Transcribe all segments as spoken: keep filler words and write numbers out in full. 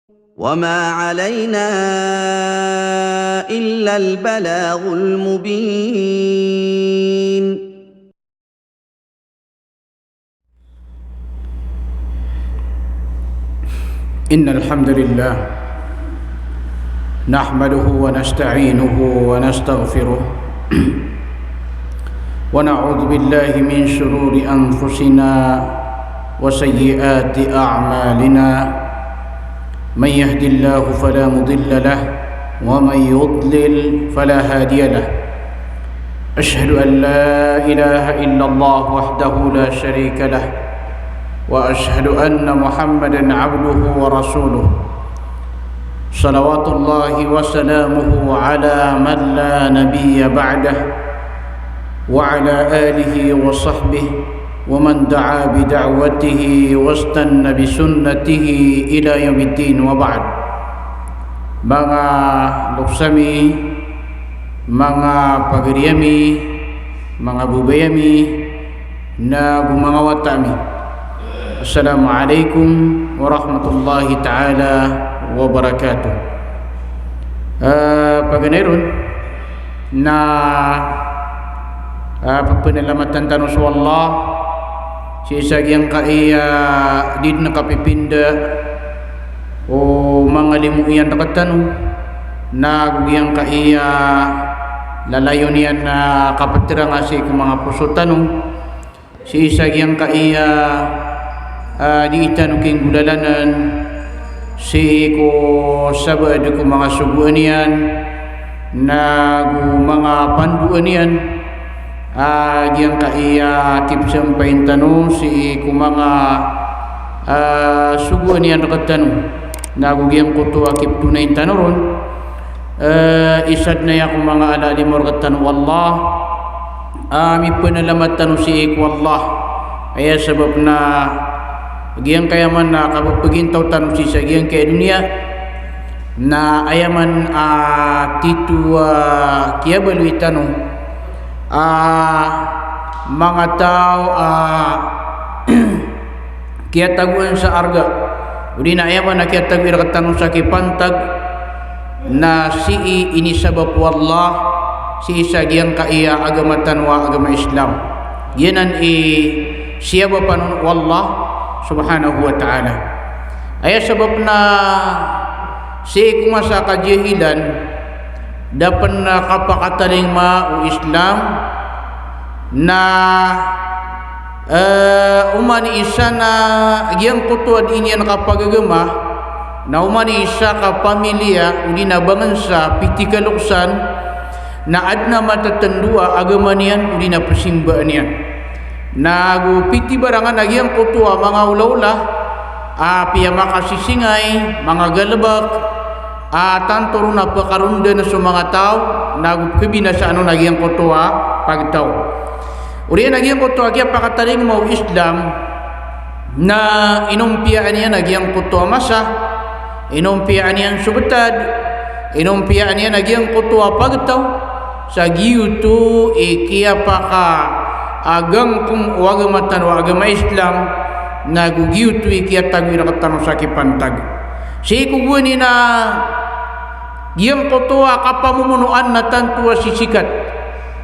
وما علينا إلا البلاغ المبين. إن الحمد لله نحمده ونستعينه ونستغفره ونعوذ بالله من شرور أنفسنا وسيئات أعمالنا. من يهد الله فلا مضل له ومن يضلل فلا هادي له. أشهد أن لا إله إلا الله وحده لا شريك له وأشهد أن محمدا عبده ورسوله. صلوات الله وسلامه على من لا نبي بعده وعلى آله وصحبه ومن دعا بدعوته واستن بسنته إلى يوم الدين وبعد. Manga loks ami, manga pagari ami, manga babay ami, nago manga wata ami. Assalamu alaikum warahmatullahi ta'ala wabarakatuh. Eh, paganay ron na, ah, pphanalamatan tano so Allah sii sa giyangkai a di dn kapipinda o manga limo iyan rktano, nago giyangkai a lalayon iyan a kaptranga sii ko manga poso tano, sii sa giyangkai a, ah, di tano kinggolalanan sii ko sabaad ko manga sogoan iyan, nago manga pandoan iyan, ah, giyangkai a kipsampayin tano sii ko manga, ah, sogoan iyan rktano, nago giyangkoto a kiptonayin tano ron. Eh, isa dn aya ko manga ala a limo rktano o Allah, ah, mipnalamat tano sii ko Allah. Aya sabap na giyangkai a man a kapphagintaw tano sii sa giyangkai a doniya, na aya man a tito a kiyabaloy tano a manga taw a kiyatagoan sa arga, odi na aya man a kiyatago rktano sa kipantag, na sii inisabap o Allah sii sa giyangkai a agama tano a agama Islam. Giyanan i siyabapan on o Allah subhanahu wa ta'ala. Aya sabap na sii ko masa a kajahilan, da pn kapakatalingoma o Islam, na, eh, oman i isa na giyangkoto a di niyan kapagagama, na oman i isa ka pamilya, odi na bangnsa, piti kaloksan, na adn a matatndo a agama niyan, odi na pzimbaan iyan. Nago pitibarangan a giyangkoto a manga olaola a piyamakasisingay, manga galbk, a tanto ron a pkarondan so manga taw, nago pkhabinasaan on a giyangkoto a pagtaw. Oriyan a giyangkoto a kiyapakatalingoma o Islam, na inompiyaan iyan a giyangkoto a masa, inompiyaan iyan so btad, inompiyaan iyan a giyangkoto a pagtaw, sa giyoto i kiyapakagangkom o agama tano a agama Islam, nago giyoto i kiyatago rktano sa kipantag. Sii ko gowani na giyangkoto a kapamomonoan na tanto a sisikat.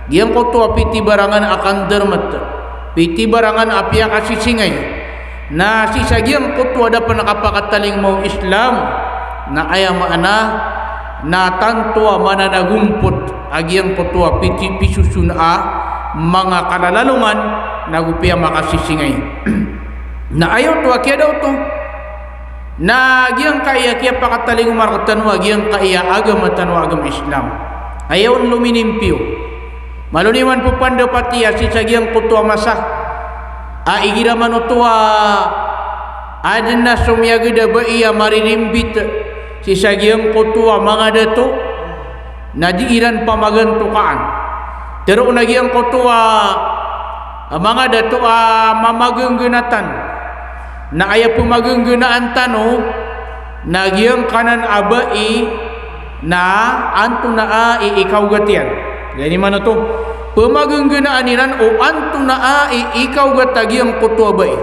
Giyangkoto a pitibarangan a kandarmt, pitibarangan a piyakasisingay. Na sii sa giyangkoto a da pn kapakatalingoma o Islam, na aya maana na tanto a mananagompot a giyangkoto a piti-, pisoson a manga kalalalongan, nago piyamakasisingay. Na aya oto a kiyada oto na giyangkai a kiyapakatalingoma rktano a giyangkai a agama tano a agama Islam. Aya on lominimpiyo. Malo niyo man pphanda patiya sii sa giyangkoto a masa a igira man oto a adn a somiyagad a bai a maririmbit sii sa giyangkoto a manga dato, na di iran pamagantokaan. Tero na giyangkoto a, a manga dato a mamagnggnatan. Na aya pmagnggnaan tano, na giyangkanan a bai na antonaa i ikaogat iyan. Gani man oto, pmagnggnaan iran o antonaa i ikaogat a giyangkoto a bai.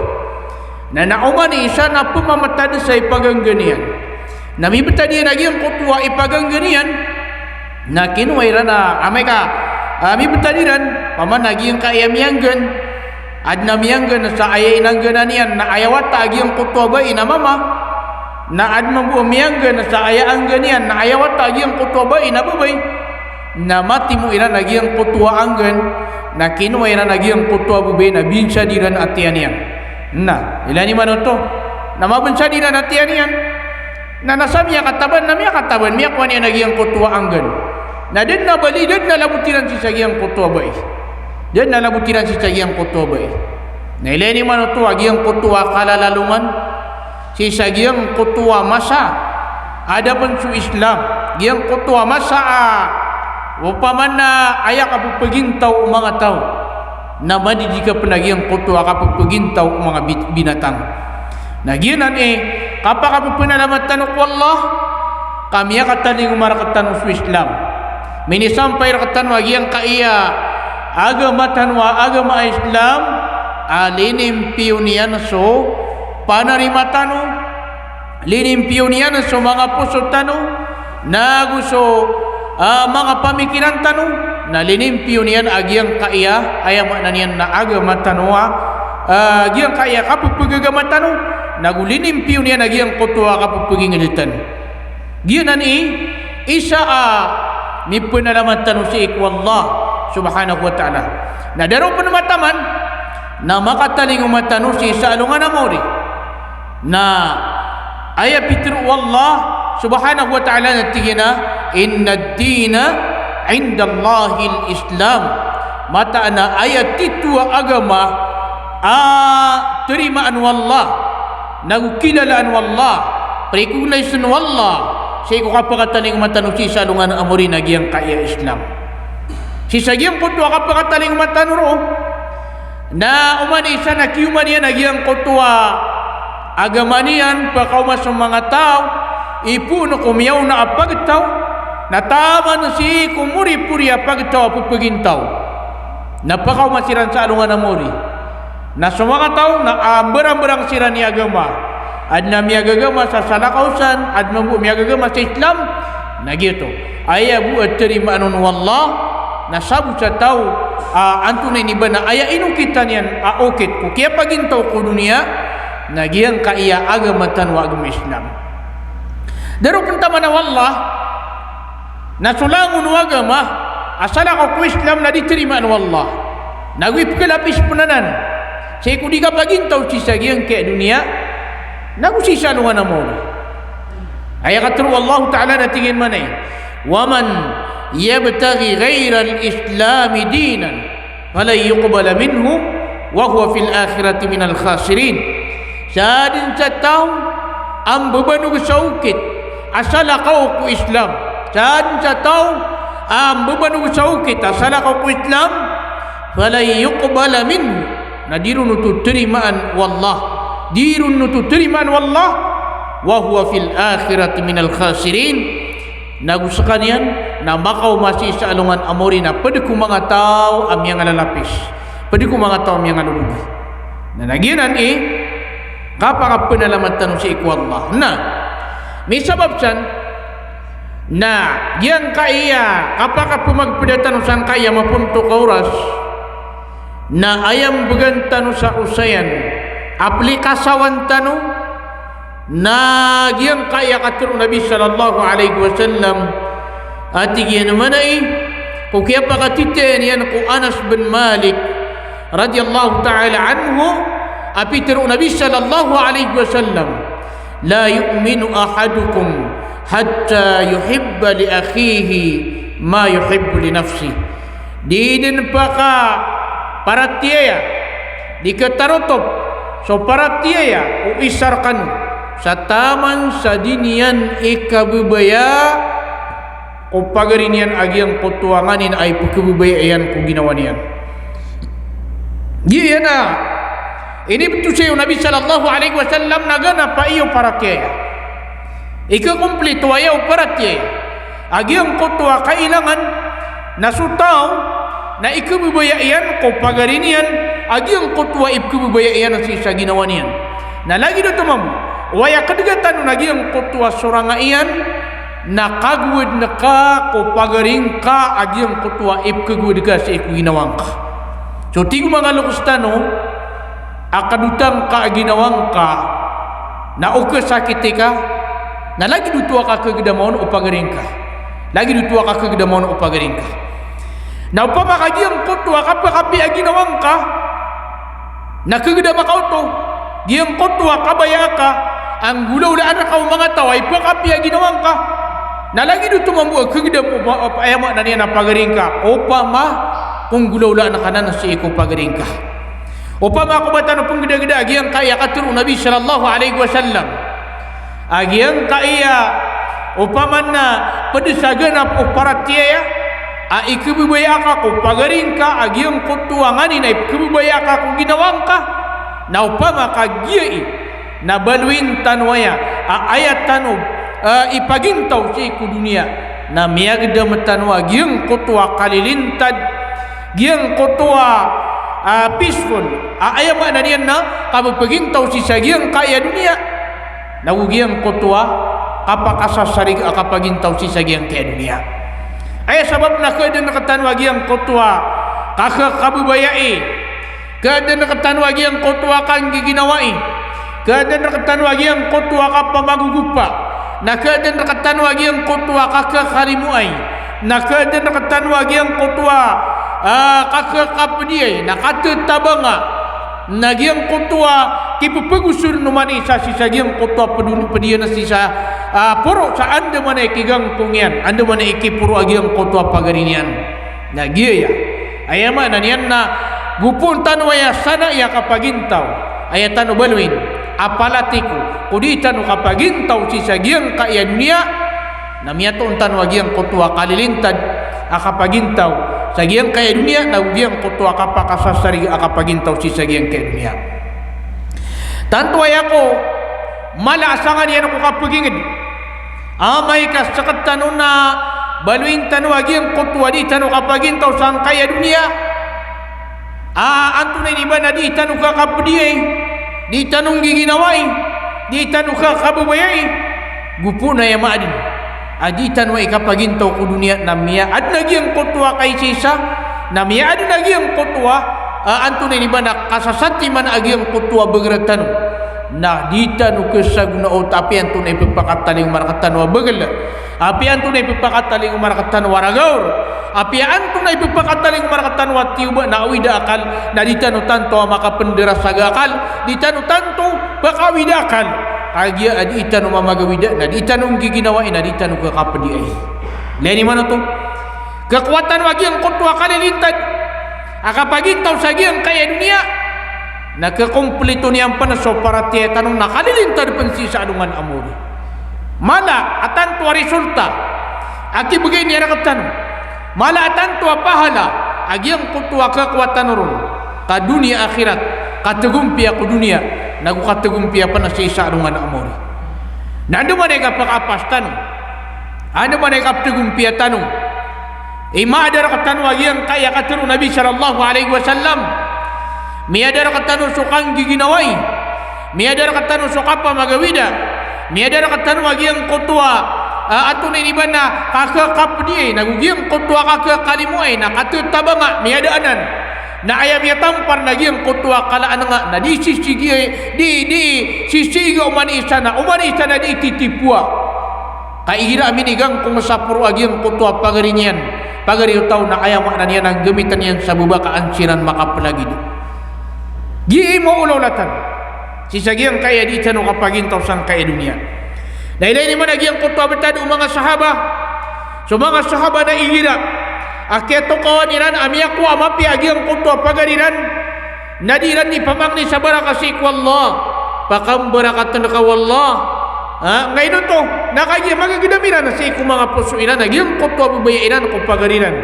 Na, na oman i isa na pmamtad sa ipaganggn iyan. Na mibtad iyan a giyangkoto a ipaganggan iyan, na kinowa iran a, amay ka, ah, mibtad iran, opama na giyangkaya miyanggan, adn a miyanggan sa aya inangganan iyan na aya wata a giyangkoto a bai na mama, na adn mambo a miyanggan sa aya anggan iyan na aya wata a giyangkoto a bai na babay, na matimo iran a giyangkoto a anggan, na kinowa iran a giyangkoto a babay na binsad iran a tiyan iyan. Na, ilaya niyo man oto. Na mabinsad iran a tiyan iyan. Na, na sa miyakataban, na miyakataban, miyakowa niyan a giyangkoto a anggan. Na da dn a bali, da dn a labot iran sii sa giyangkoto a bai. Da dn a labot iran sii sa giyangkoto a bai. Na ilaya niyo man oto a giyangkoto a kalalalongan sii sa giyangkoto a masa a da pn so Islam. Giyangkoto a masa a opama na aya kapphgintaw o manga taw. Na madidika pn a giyangkoto a kapphgintaw o manga bit-, binatang. Na giyanan i kapakapphanalamatan tano ko Allah, ka miyakatalingoma rktano so Islam. Minisampay rktano a giyangkaya agama tano a agama a Islam, a linimpiyo niyan so panarima tano, linimpiyo niyan so manga poso tano, nago so, ah, manga pamikiran tano, na linimpiyo niyan a giyangkaya, aya maana niyan na agama tano a, ah, giyangkaya kapphagagama tano, nago linimpiyo niyan a giyangkoto a kapphagingd tano. Giyanan i isa a mipnalamat tano sii ko Allah subhanahu wa ta'ala. Na da roo pn mataman, na makatalingoma tano sii sa alongan a maori. Na aya pitharo o Allah subhanahu wa ta'ala na tig iyan a, "Inna ad-dina 'inda Allahil Islam." Mataan a aya titho a agama a tarimaan o Allah, nago kilalaan o Allah, recognized o Allah, sii ko kapakatalingoma tano sii sa alongan a maori na giyangkaya Islam. Sii sa giyangkoto a kapakatalingoma tano roo, na oman i isa na kiyoman iyan a giyangkoto a agama niyan, pakaoma so manga taw, ipoon ko miyaona a pagtaw, na taman sii ko moripori a pagtaw a pphagintaw. Na pakaoma siran sa alongan a maori. Na so manga taw na ambarangbarang siran i agama. Adn a miyagagama sa salakaw san, adn mambo miyagagama sa Islam, na giyoto. Aya bo a tarimaan on o Allah, na sabo sa taw a antonaa ini ba na aya inokitan iyan a okit ko kiyapagintaw ko doniya, na giyangkaya agama tano a agama Islam. Da roo pn taman o Allah, na so langon o agama a salakaw ko Islam na di tarimaan o Allah. Nago ipkhalapis pn anan sii ko di kapagintaw sii sa giyangkaya doniya, nago sii sa alongan a maori. Aya katharo o Allah ta'ala na tig iyan mambo a, "Wa man yabtaghi ghayral Islami dinan falan yuqbala minhu wa huwa fil akhirati minal khasirin." Sadn sa taw a mbabanog sa okit a salakaw ko Islam. Sadn sa taw a mbabanog sa okit a salakaw ko Islam, falan yuqbala minhu, na di ron oto tarimaan o Allah. Di ron oto tarimaan o Allah. Wa huwa fil akhirati minal khasirin. Nago skaniyan na makaoma sii sa alongan a maori na pd ko manga taw a miyangalalapis, pd ko manga taw a miyangalolodi. Na, na giyanan i kapakapnalamat tano sii ko Allah. Na misabap san na giyangkaya kapakapmagpda tano sangkaya mapontok a oras, na aya mbgan tano sa osayan a plikasawan tano, na giyangkaya katharo o Nabi sallallahu alaihi wasallam a tig iyan mambo a, ko kiyapakatitayan iyan ko Anas bin Malik radiyallahu ta'ala anhu, a pitharo o Nabi sallallahu alaihi wasallam, "La yu'minu ahadukum hatta yuhibba li akhihi ma yuhibbu li nafsih." Di dn pakaparatiyaya, di khatarotop so paratiyaya o isa rkano sa taman sa di niyan ikababaya ko pagari niyan a giyangkoto a nganin a ipkhababaya iyan ko ginawa niyan. Giya na inibtosay o Nabi sallallahu alaihi wasallam na ganap a iyo paratiyaya. Ikakomplito aya o paratiyaya a giyangkoto a kailangan na so taw na ikhababaya iyan ko pagari niyan a giyangkoto a ipkhababaya iyan sii sa ginawa niyan. Na lagid oto mambo Oway a kdga tano na giyangkoto a sorang a iyan na kagowad ngka ko pagari ngka a giyangkoto a ipkhagowad ka sii ko ginawa ngka. So tig o manga loks tano a kadotang ka a ginawa ngka na o khasakiti ka, na lagid oto a kakhagdama on o pagari ngka. Lagid oto a kakhagdama on o pagari ngka. Na opama ka giyangkoto a kapakapiya a ginawa ngka na khagdama ka oto, giyangkoto a kabaya ka a nggolawlaan ka o manga taw a ipakapiya a ginawa ngka, na lagid oto mambo a khagdam o pa-, aya maana niyan na pagari ngka, opama ko nggolawlaan ka nan sii ko pagari ngka. Opama ko ba tano pnggdagda a giyangkaya katharo o Nabi sallallahu alaihi wasallam a giyangkaya, opama na pd sa ganap o paratiyaya a ikhababaya ka ko pagari ngka a giyangkoto a nganin a ikhababaya ka ko ginawa ngka, na opama ka giyai na baloyin tano aya a aya tano, eh, ipagintaw sii ko doniya, na miyagdam tano a giyangkoto a kalilintad, giyangkoto a, ah, peaceful a aya maana niyan na kapapagintaw sii sa giyangkaya doniya, nago giyangkoto a kapakasasarig a kapagintaw sii sa giyangkaya doniya. Aya sabap na khaadan rktano a giyangkoto a kakhakababayai, khaadan rktano a giyangkoto a kanggiginawai, khaadan rktano a giyangkoto a kapamagogopa, na khaadan rktano a giyangkoto a kakhakalimoay, na khaadan rktano a giyangkoto a, ah, kakhakapdiyai, na kathatabanga, na giyangkoto a kipphagosor o oman i isa sii sa giyangkoto a pd-, pd iyan sii sa, ah, poro sa andamanaya i kigangkong iyan, andamanaya i kiporo a giyangkoto a pagari niyan. Na giyaya, aya maana niyan na gopoon tano aya sanai a kapagintaw, aya tano baloyin a palatiko ko dii tano kapagintaw sii sa giyangkaya doniya, na miyatoon tano a giyangkoto a kalilintad a kapagintaw sa giyangkaya doniya, nago giyangkoto a kapakasasarig a kapagintaw sii sa giyangkaya doniya. Tanto aya ko mala a sangad iyan ko kapagingd. Amay ka sktano na baloyin tano a giyangkoto a dii tano kapagintaw sangkaya doniya a antonaa ini ba na dii tano kakapdiyai, dii tano nggiginawai, dii tano kakababayai, gopoon aya maadn a dii tano ikapagintaw ko doniya na miyaadn a giyangkoto a kaisaisa, na miyaadn a giyangkoto a, ah, antonaa ini ba na kasasatiman a giyangkoto a bagr tano. Na dii tano khasagona o ta apiya antonaa i pphakatalingoma rktano a bagl, apiya antonaa i pphakatalingoma rktano a ragaor, apiya antonaa i pphakatalingoma rktano a tiyoba na awida akal, na dii tano tanto a makapndarasag a akal, dii tano tanto pakaawida akal. Kagiya a dii tano mamagawida, na dii tano nggiginawai, na dii tano kakapdiyai. Ilay niyo man oto. Khakowa tano a giyangkoto a kalilintad a kapagintaw sa giyangkaya doniya, na khakomplito niyan pn so paratiyaya tano na kalilintad pn sii sa alongan a mori. Mala a tanto a resulta a kibgay niyan rktano, mala a tanto a pahala a giyangkoto a khakowa tano ron, ka doniya akhirat, kathagompiya ko doniya, nago kathagompiya pn sii sa alongan a mori. Na andamanaya i kapakapas tano, andamanaya i kapthagompiya tano. Imaada rktano a giyangkaya katharo o Nabi sallallahu alaihi wasallam. Miyaada rktano so kanggiginawai. Miyaada rktano so kapamagawida. Miyaada rktano a giyangkoto a, ah, antonaa ini ba na kakhakapdiyai, nago giyangkoto a kakhakalimoay, na kathatabanga, miyaada anan. Na aya miyatampar na giyangkoto a kalaan nga na dii sisigi, dii, dii sisigi oman i isa na, oman i isa na dii titipoa. Ka igira a minigangkong sa poro a giyangkoto a pagari niyan, pagari o taw, na aya maana niyan na nggamitn iyan sa babaka an siran makaplagid. Gii maolaola tano sii sa giyangkaya dii tano kapagintaw sangkaya doniya. Na ilay niyo man a giyangkoto a btad o manga sahaba. So manga sahaba na igira a kiyatokawan iran a miyakowa a mapiya a giyangkoto a pagari ran, na di iran dii pamangni sa baraka sii ko Allah. Pakambarakatn ka o Allah. Ha, ngaino oto, na kagiya magagdam iran sii ko manga poso iran a giyangkoto a babaya iran ko pagari ran.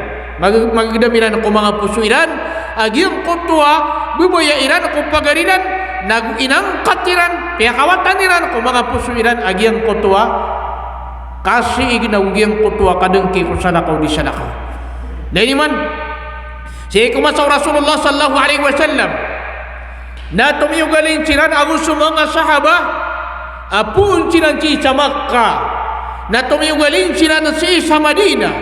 Mag-, magagdam iran ko manga poso iran a giyangkoto a babaya iran ko pagari ran, nago inangkat iran, piyakawatan iran ko manga poso iran a giyangkoto a kasiig nago giyangkoto a kadngki ko salakaw di salakaw. Ilay niyo man, sii ko masa o Rasulullah sallallahu alaihi wasallam, na tomiyogalin siran ago so manga sahaba a poon siran sii sa Makkah, na tomiyogalin siran sii sa Madinah,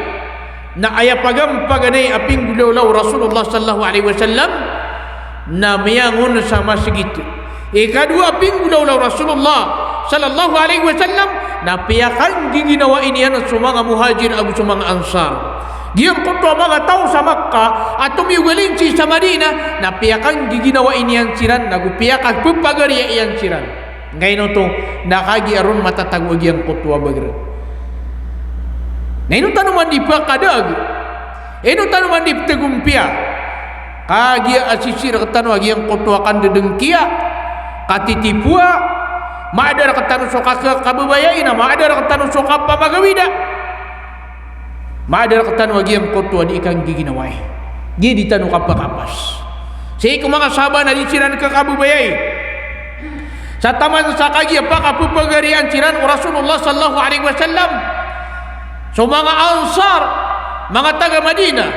na aya pagampaganay a pinggolawla o Rasulullah sallallahu alaihi wasallam na miyangon sa masgit. Ikadowa a pinggolawla o Rasulullah sallallahu alaihi wasallam na piyakanggiginawai niyan so manga Muhajir ago so manga Ansar. Giyangkoto a manga taw sa Makkah a tomiyogalin sii sa Madinah na piyakanggiginawai niyan siran ago piyakapepagariya iyan siran. Ngaino oto? Na kagiya ron matatago a giyangkoto a bager. Na ino tano man di pekadaag, ino tano man di petagompiya, kagiya a sisii rektano a giyangkoto a kandedengkiya, katitipowa, maada rektano so kaka-, kabebayai, na maada rektano so kapamagawida. Maada rektano a giyangkoto a di kanggiginawai. Giya di tano kapakapas. Sii ko manga sahabat na di siran kakabebayai. Sa taman sa kagiya pakapepagariyaan siran o Rasulullah sallallahu alaihi wasallam so manga Ansar, manga taga Madinah.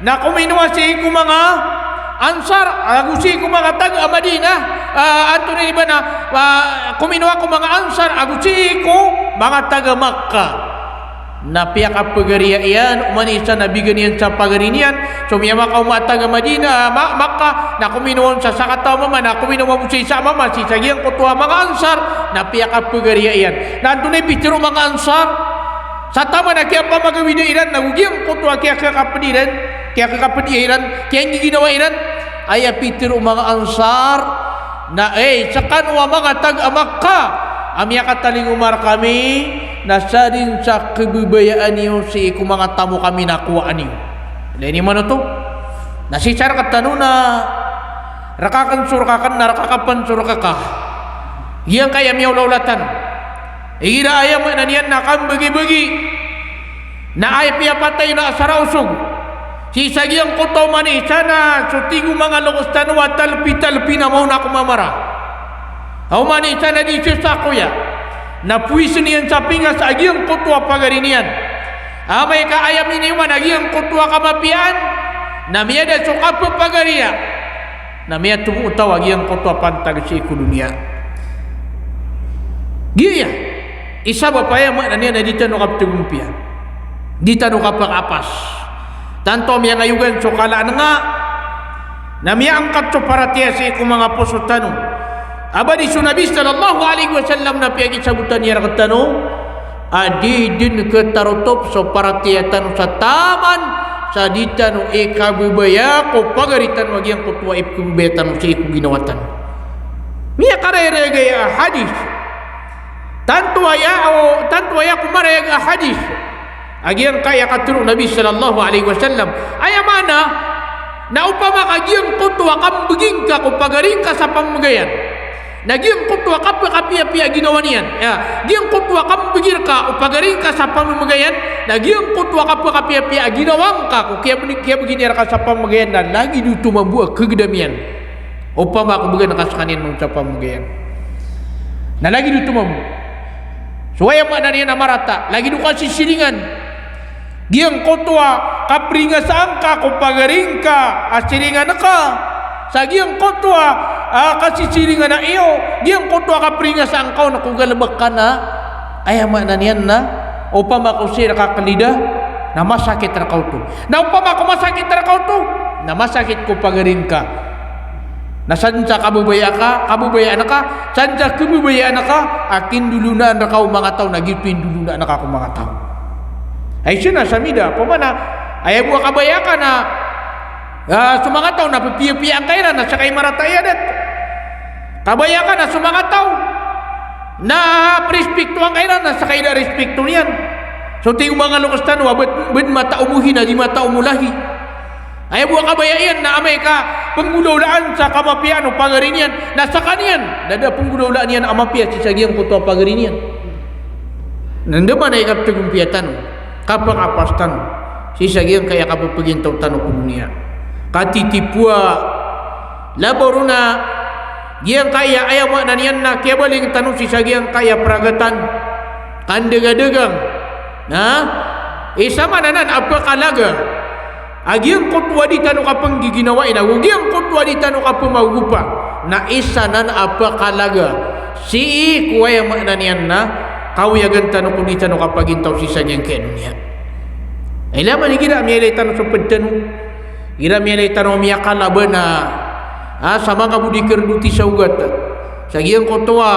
Na kominowa sii ko manga Ansar ago sii ko manga taga Madinah, ah, antonaa i ba na, ah, kominowa ko manga Ansar ago sii ko manga taga Makkah. Na piyakapagariya iyan, oman i isa na bigan iyan sa pagari niyan. So miyamakaoma a taga Madinah, ah, Ma-, Makkah, na kominowa on sa sakataw a mama, na kominowa mambo sa isa a mama, sii sa giyangkoto a manga Ansar, na piyakapagariya iyan. Na antonaa i pitharo o manga Ansar? Sa taman a kiyapamagawida iran, na go giyangkoto a kiyakakaped iran, kiyakakaped iran, kiyanggiginawai iran, aya pitharo o manga Ansar, na, "Ey, sekano a manga taga Makkah a miyakatalingoma rekami, na sadn sa kebebayaan iyo sii ko manga tamok ami na kowaan iyo." Ilay niyo man oto. Na sii sa rektano na rekaken so rekaken, na rekakapen so rekaka. Giyangkaya miyaolaola tano. Igira aya maana niyan na kambagibagi. Na aya piyapatay na asar a osog. Sii sa giyangkoto a oman i isa na so tig o manga loks tano a talpi-talpi na maona ko mamara. A oman i isa na di sesakoya. Na powisen iyan sa pingas a giyangkoto a pagari niyan. Amay ka aya minioman a giyangkoto a kamapiyaan, na miyada so kapepagariya. Na miyatomo o taw a giyangkoto a pantag sii ko doniya. Giya i sabap a aya maana niyan na di tano kapetagompiya, di tano kapakapas. Tanto a miyangayogan so kalaan nga, na miyaangkat so paratiyaya sii ko manga poso tano. A ba di so Nabi sallallahu alaihi wasallam na piyakisabotan iyan rektano a di dn khatarotop so paratiyaya tano sa taman sa di tano ikababaya ko pagari tano a giyangkoto a ipkhababaya tano sii ko ginawa tano. Miyakarayag aya a hadis. Tanto aya, o, tanto aya ko marayag a hadis a giyangkaya katharo o Nabi sallallahu alaihi wasallam. Aya maana na opama ka giyangkoto a kambegi ngka ko pagari ngka sa pamamagayan, na giyangkoto a kapakapiyapiya a ginawa niyan. Ya, giyangkoto a kambegi rka o pagari ngka sa pamamagayan, na giyangkoto a kapakapiyapiya a ginawa ngka ko kiyabegi, kiyabegi niyan rka sa pamamagayan, na lagid oto mambo a kagdam iyan. Opama ko began ka sekaniyan mambo sa pamamagayan, na lagid oto mambo. So aya maana niyan a marata, lagid o kasisiringan. Giyangkoto a kapringasaan ka ko pagari ngka a siringan ka, sa giyangkoto a, a, kasisiringan a iyo, giyangkoto a kapringasaan ka on ko galebek ka na, aya maana niyan na opama ko sii rka kelida, na masakit rka oto. Na opama ko masakit rka oto, na masakit ko pagari ngka. Na sadn sa kababaya ka, kababayaan ka, sadn sa kababayaan ka a kindolonaan rka o manga taw, na giyoto i ndolonaan ka ko manga taw. Ay, sii na sa mida, opama na aya bo a kabaya ka na, ah, so manga taw na pepiyapiyaan ka iran na seka i marata i adat. Kabaya ka na so manga taw na prispiktoan ka iran na seka i da rispikto niyan. So tig o manga loks tano a bed, bed mataw mo hi na di mataw mo lahi. Aya bo a kabaya iyan na amay ka penggolawlaan sa kamapiyaan o pagari niyan, na sekaniyan na da penggolawlaan iyan a mapiya sii sa giyangkoto a pagari niyan. Na anda man i kapetagompiya tano, kapakapas tano sii sa giyangkaya kapepegintaw tano ko doniya. Katitipowa, labaw ron a giyangkaya, aya maana niyan na kiyabaling tano sii sa giyangkaya peragatan, kandegadagang. Na isa man anan a pekalaga a giyangkoto a di tano kapenggiginawai, na go giyangkoto a di tano kapemagogopa, na isa nan a pekalaga Sii ko aya maana niyan na kawiyagan tano ko di tano kapagintaw sii sa giyangkai a doniya. Ilay man igira miyalay tano so pd tano, igira miyalay tano miyakalaba na, ah, sa manga bo di kardoti sa ogat. Sa giyangkoto a,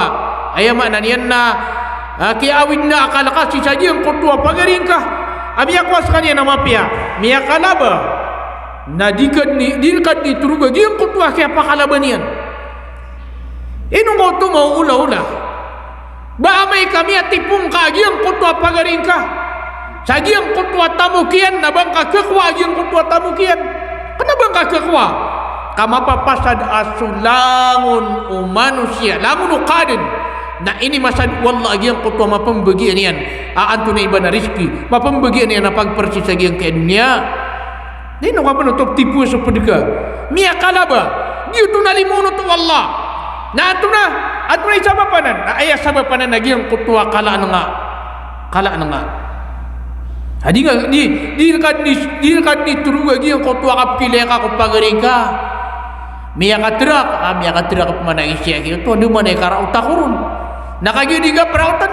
aya maana niyan na, ah, kiyaawid na akal ka sii sa giyangkoto a pagari ngka a miyakowa skaniyan a mapiya, miyakalaba. Na di ka dn i, di ka dn i toroga giyangkoto a kiyapakalaba niyan. Ino ngka oto maoolaola? Ba amay ka miyatipo ngka a giyangkoto a pagari ngka sa giyangkoto a tamok iyan, na ba ngka khakowa a giyangkoto a tamok iyan? Kna ba ngka khakowa? Ka mapapasad a so langon o manosiya, langon o kaadn, na inimasad o Allah a giyangkoto a mapmbagian iyan a antonaa i ba na rizki, mapmbagian iyan a pagprsi sa giyangkai a doniya. Na ino ka pn oto tipoa so pd ka? Miyakalaba. Giyoto na limoon oto o Allah. Na antonaa, antonaa i sabap anan? Na aya sabap anan na giyangkoto a kalaan nga. Kalaan nga. Ha, di nga, di, di rka dn i, di rka dn i toroga giyangkoto a kapkhailay ka ko pagari ngka. Miyakatrak, ah, miyakatrak pman a isiya giyoto, andamanaya i karaot ako ron. Na kagiya di ka praotn.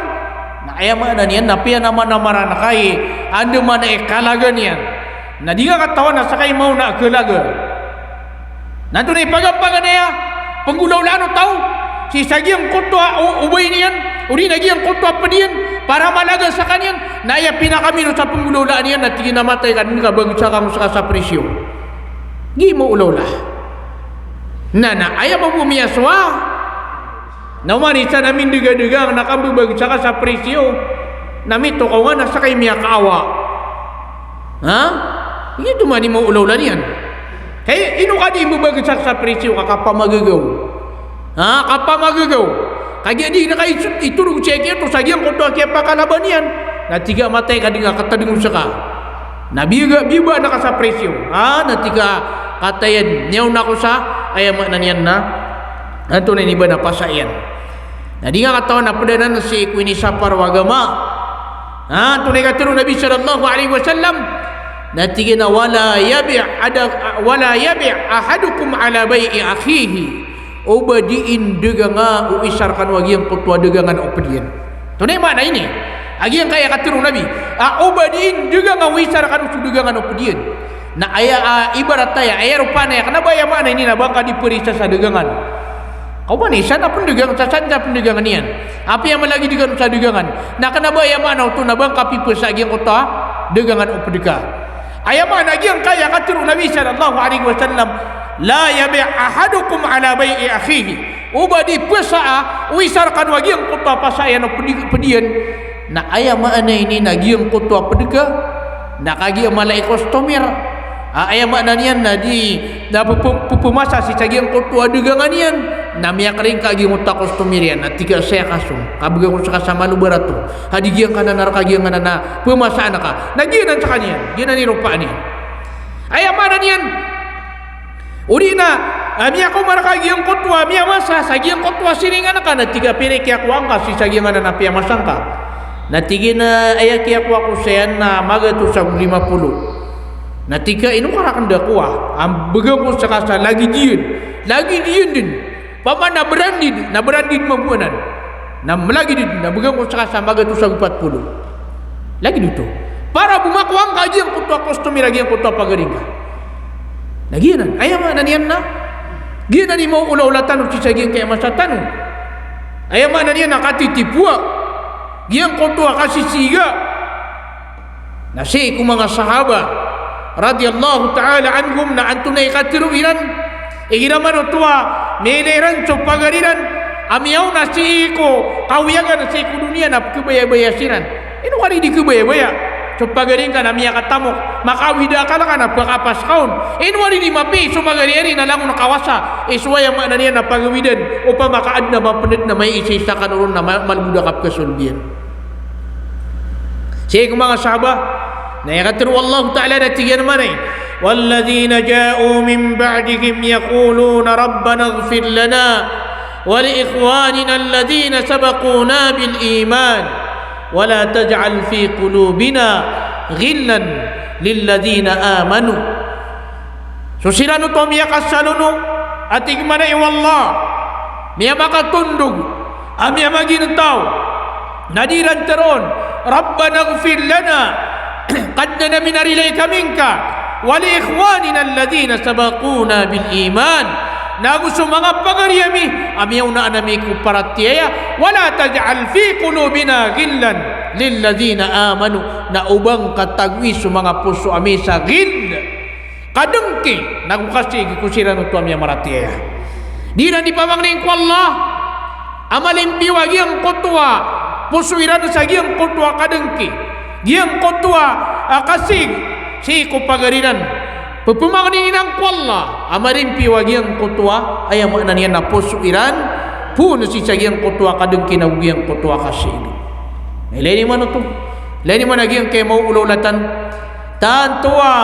Na aya maana niyan na piyanamanaman ka i andamanaya i kalaga niyan. Na di nga katawan a ska i maona a kalaga. Na antonaa i pagampaganay a pnggolawlaan o taw sii sa giyangkoto a o-, obay niyan, odi na giyangkoto a pd iyan, para malaga skaniyan, na aya pinakaminos a pnggolawlaan iyan na tig iyan a matay ka dn ka bagsa ka ngka sa presyo. Giya i maolaola. Na, na aya mambo miyasowa. Na oman i isa na mindgadagang na kambabagsa ka sa presyo, na mitokaw nga na ska i miyakaawa. Ha? Giyoto man i maolaola niyan. Hay, ino ka di mbabagsa ka sa presyo ka kapamagagaw. Ha, kapamagagaw. Kagiya di rka i-, itorog sii giyoto sa giyangkoto a kiyapakalaba niyan. Na tig a matay ka dn ka katadngo ska. Na biyaga, biyaba na ka sa presyo. Ha, na tig a kataya dn, niyaona ako sa, aya maana niyan na antonaa i ba na pasa iyan. Na di nga katawan a pd anan sii ko inisapar o agama. Ha, antonaa i katharo o Nabi sallallahu alaihi wasallam? Na tig iyan a, "Wala yabi' ada-, wala yabi' ahadukum ala bai'i akhihi." O ba di ndaganga o isa rkano a giyangkoto a dagangan o pd iyan. Antonaa i maana ini? A giyangkaya katharo o Nabi a o ba di ndaganga o isa rkano so dagangan o pd iyan. Na aya, ah, ibarat aya, aya ropaan aya, kna ba aya maana ini na ba ngka di prisa sa dagangan. Ka oman i isa na pndagang, sa san sa pndagangan iyan. Apiya malagid kano sa dagangan. Na kna ba aya maana oto na ba ngka pipasa a giyangkoto a dagangan o pd ka. Aya maana giyangkaya katharo o Nabi sallallahu alaihi wasallam, "La yabi' ahadukum ala bai'i akhihi." O ba di pasa a o isa rkano a giyangkoto a pasa iyan o pd i-, pd iyan. Na aya maana ini na giyangkoto a pd ka, na kagiya mala i customer. A, aya maana niyan na di, na pp-, pphamasa sii sa giyangkoto a dagangan iyan. Na miyakring ka a giyangkoto a customer iyan, na tig a saya ka so, kabgan ko ska sa malo barato. Ha, di giyangkanan a rka giyangkanan a phamasaan ka. Na giyanan skaniyan, giyanan i ropaan iyan. Aya maana niyan, odi na, ah, miyakomar ka giyangkoto a miyamasa sa giyangkoto a siringan ka, na tig a pira i kiyakowa ngka sii sa giyangkanan a piyamasa ngka. Na tig iyan a aya kiyakowa ko saya na magatos ago lima polo. Na tig ka ino ka rakn da kowa? A, bgan ko ska sa lagid iyan. Lagid iyan dn. Opama na branded, na branded mambo anan. Na malagid dn, na bgan ko ska sa magatos ago pat polo. Lagid oto. Para bo makowa ngka a giyangkoto a customer a giyangkoto a pagari ngka. Na giyanan, aya maana niyan na giyanan i maolaola tano sii sa giyangkaya masa tano. Aya maana niyan na katitipoa. Giyangkoto a kasisiga. Na sii ko manga sahaba radiyallahu ta'ala anhum na antonaa i katharo iran, igira man oto a miyailay iran so pagari iran a miyaona sii ko kawiyagan sii ko doniya na pkhabayabaya siran. Ino ka di di khabayabaya so pagari ngka na miyakatamok, makaawid a akal ka na pkhapas ka on. Ino ka di di mapiya i so magari ari na langon kawasa i so aya maana niyan na pagawidan, opama ka adn a mapnd na maiisaisa kano ron na ma-, malbod a kapkhasolbiyan. Sii ko manga sahaba, na aya katharo o Allahu Ta'ala na tig iyan mambo, "Walladhina ja'u min ba'dihim yaquluna rabbana ighfir lana wa li ikhwanina alladhina sabaquna bil iman, wa la taj'al fi qulubina ghillan lilladhina amanu." So siran oto a miyakasalono a tig mambo o Allah, miyamakatondog a miyamagintaw, na di iran tharoon, "Rabbana ighfir lana," Kadnan ami, na rilai kami ngka, "wa li ikhwanina alladhina sabaquna bil iman," na ago so manga pagari ami a miyaonaan ami ko paratiyaya, "wa la taj'al fi qulubina ghillan lilladhina amanu," na oba ngka tagoi so manga poso ami sa ghill, kadngki, nago kasiig ko siran oto a miyamaratiyaya. Di iran di pamangnin ko Allah a malimpiyo a giyangkoto a poso iran sa giyangkoto a kadngki, giyangkoto a, a, kasiig sii ko pagari iran. Pphamangnin iran ko Allah a malimpiyo a giyangkoto a, aya maana niyan na poso iran, poon sii sa giyangkoto a kadngki nago giyangkoto a kasiig. Ilay niyo man oto. Ilay niyo man a giyangkai a maoolaola tano. Tanto a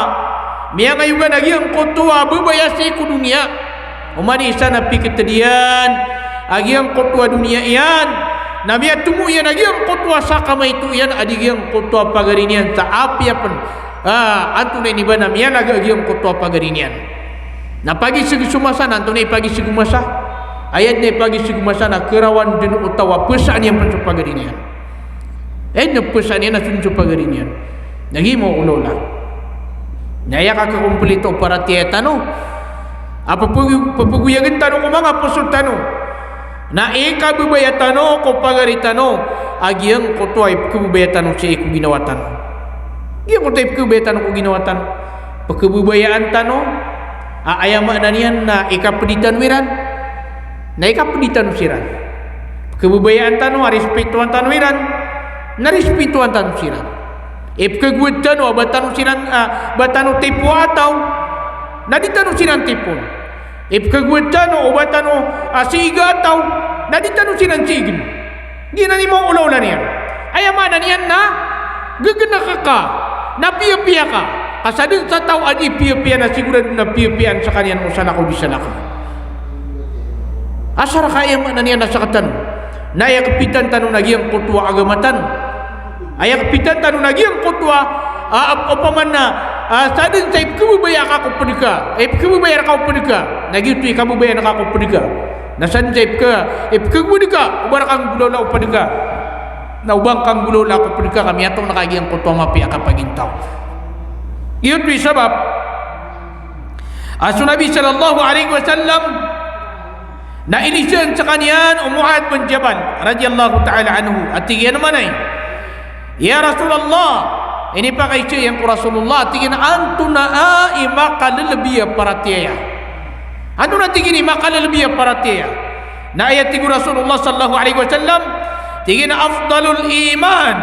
miyangayogan a giyangkoto a babaya sii ko doniya. Oman i isa na pikitd iyan a giyangkoto a doniya iyan, na miyatomo iyan a giyangkoto a sakamaito iyan a di giyangkoto a pagari niyan sa apiya pn, a, antonaa i ba na miyalaga a giyangkoto a pagari niyan. Na pagisg so masa, na antonaa i pagisg o masa? Aya dn a ipagisg o masa na karawan dn o taw a psaan iyan pn so pagari niyan. Aya dn a psaan iyan na so dn so pagari niyan. Na giya i maoolaola. Na aya kakakomplito o paratiyaya tano a pphago-, pphagoyagn tano ko manga poso tano na ikababaya tano ko pagari tano a giyangkoto a ipkhababaya tano sii ko ginawa tano. Giyangkoto a ipkhababaya tano ko ginawa tano. Pkhababayaan tano a aya maana niyan na ikapdi tano iran, na ikapdi tano siran. Pkhababayaan tano a rispitowan tano iran, na rispitowan tano siran. Ipkhagowad tano a ba tano siran, a, ba tano tipoa a taw, na di tano siran tipoon. Ipkhagowad tano o ba tano a siiga a taw, na di tano siran siign. Giyanan i maoolaola niyan. Aya maana niyan na ggnak ka, na piyapiya ka, ka sadn sa taw a di piyapiya na sigorado na piyapiyaan skaniyan o salakaw di salakaw. Asar ka, aya maana niyan na sktano na aya kpitan tano na giyangkoto a agama tano. Aya kpitan tano na giyangkoto a, a, opama na, a, sadn sa ipkhababaya ka ko pd ka, ipkhababaya rka o pd ka, na giyoto i kababayaan ka ko pd ka. Na sadn sa ipkha-, ipkhagowad ka, o ba rka nggolaola o pd ka. Na o ba ngka nggolaola ko pd ka, ka miyatoon ka giyangkoto a mapiya a kapagintaw. Giyoto i sabap a so Nabi sallallahu alaihi wasallam na inizaan skaniyan o Muadh bin Jabal radiyallahu ta'ala anhu, a tig iyan a manay, "Ya Rasulullah," inipakaiza iyan ko Rasulullah, a tig iyan a, "Antonaa i makalalabi a paratiyaya?" Antonaa, tig iyan, i makalalabi a paratiyaya? Na aya tig o Rasulullah sallallahu alaihi wasallam, tig iyan a, "Afdalul iman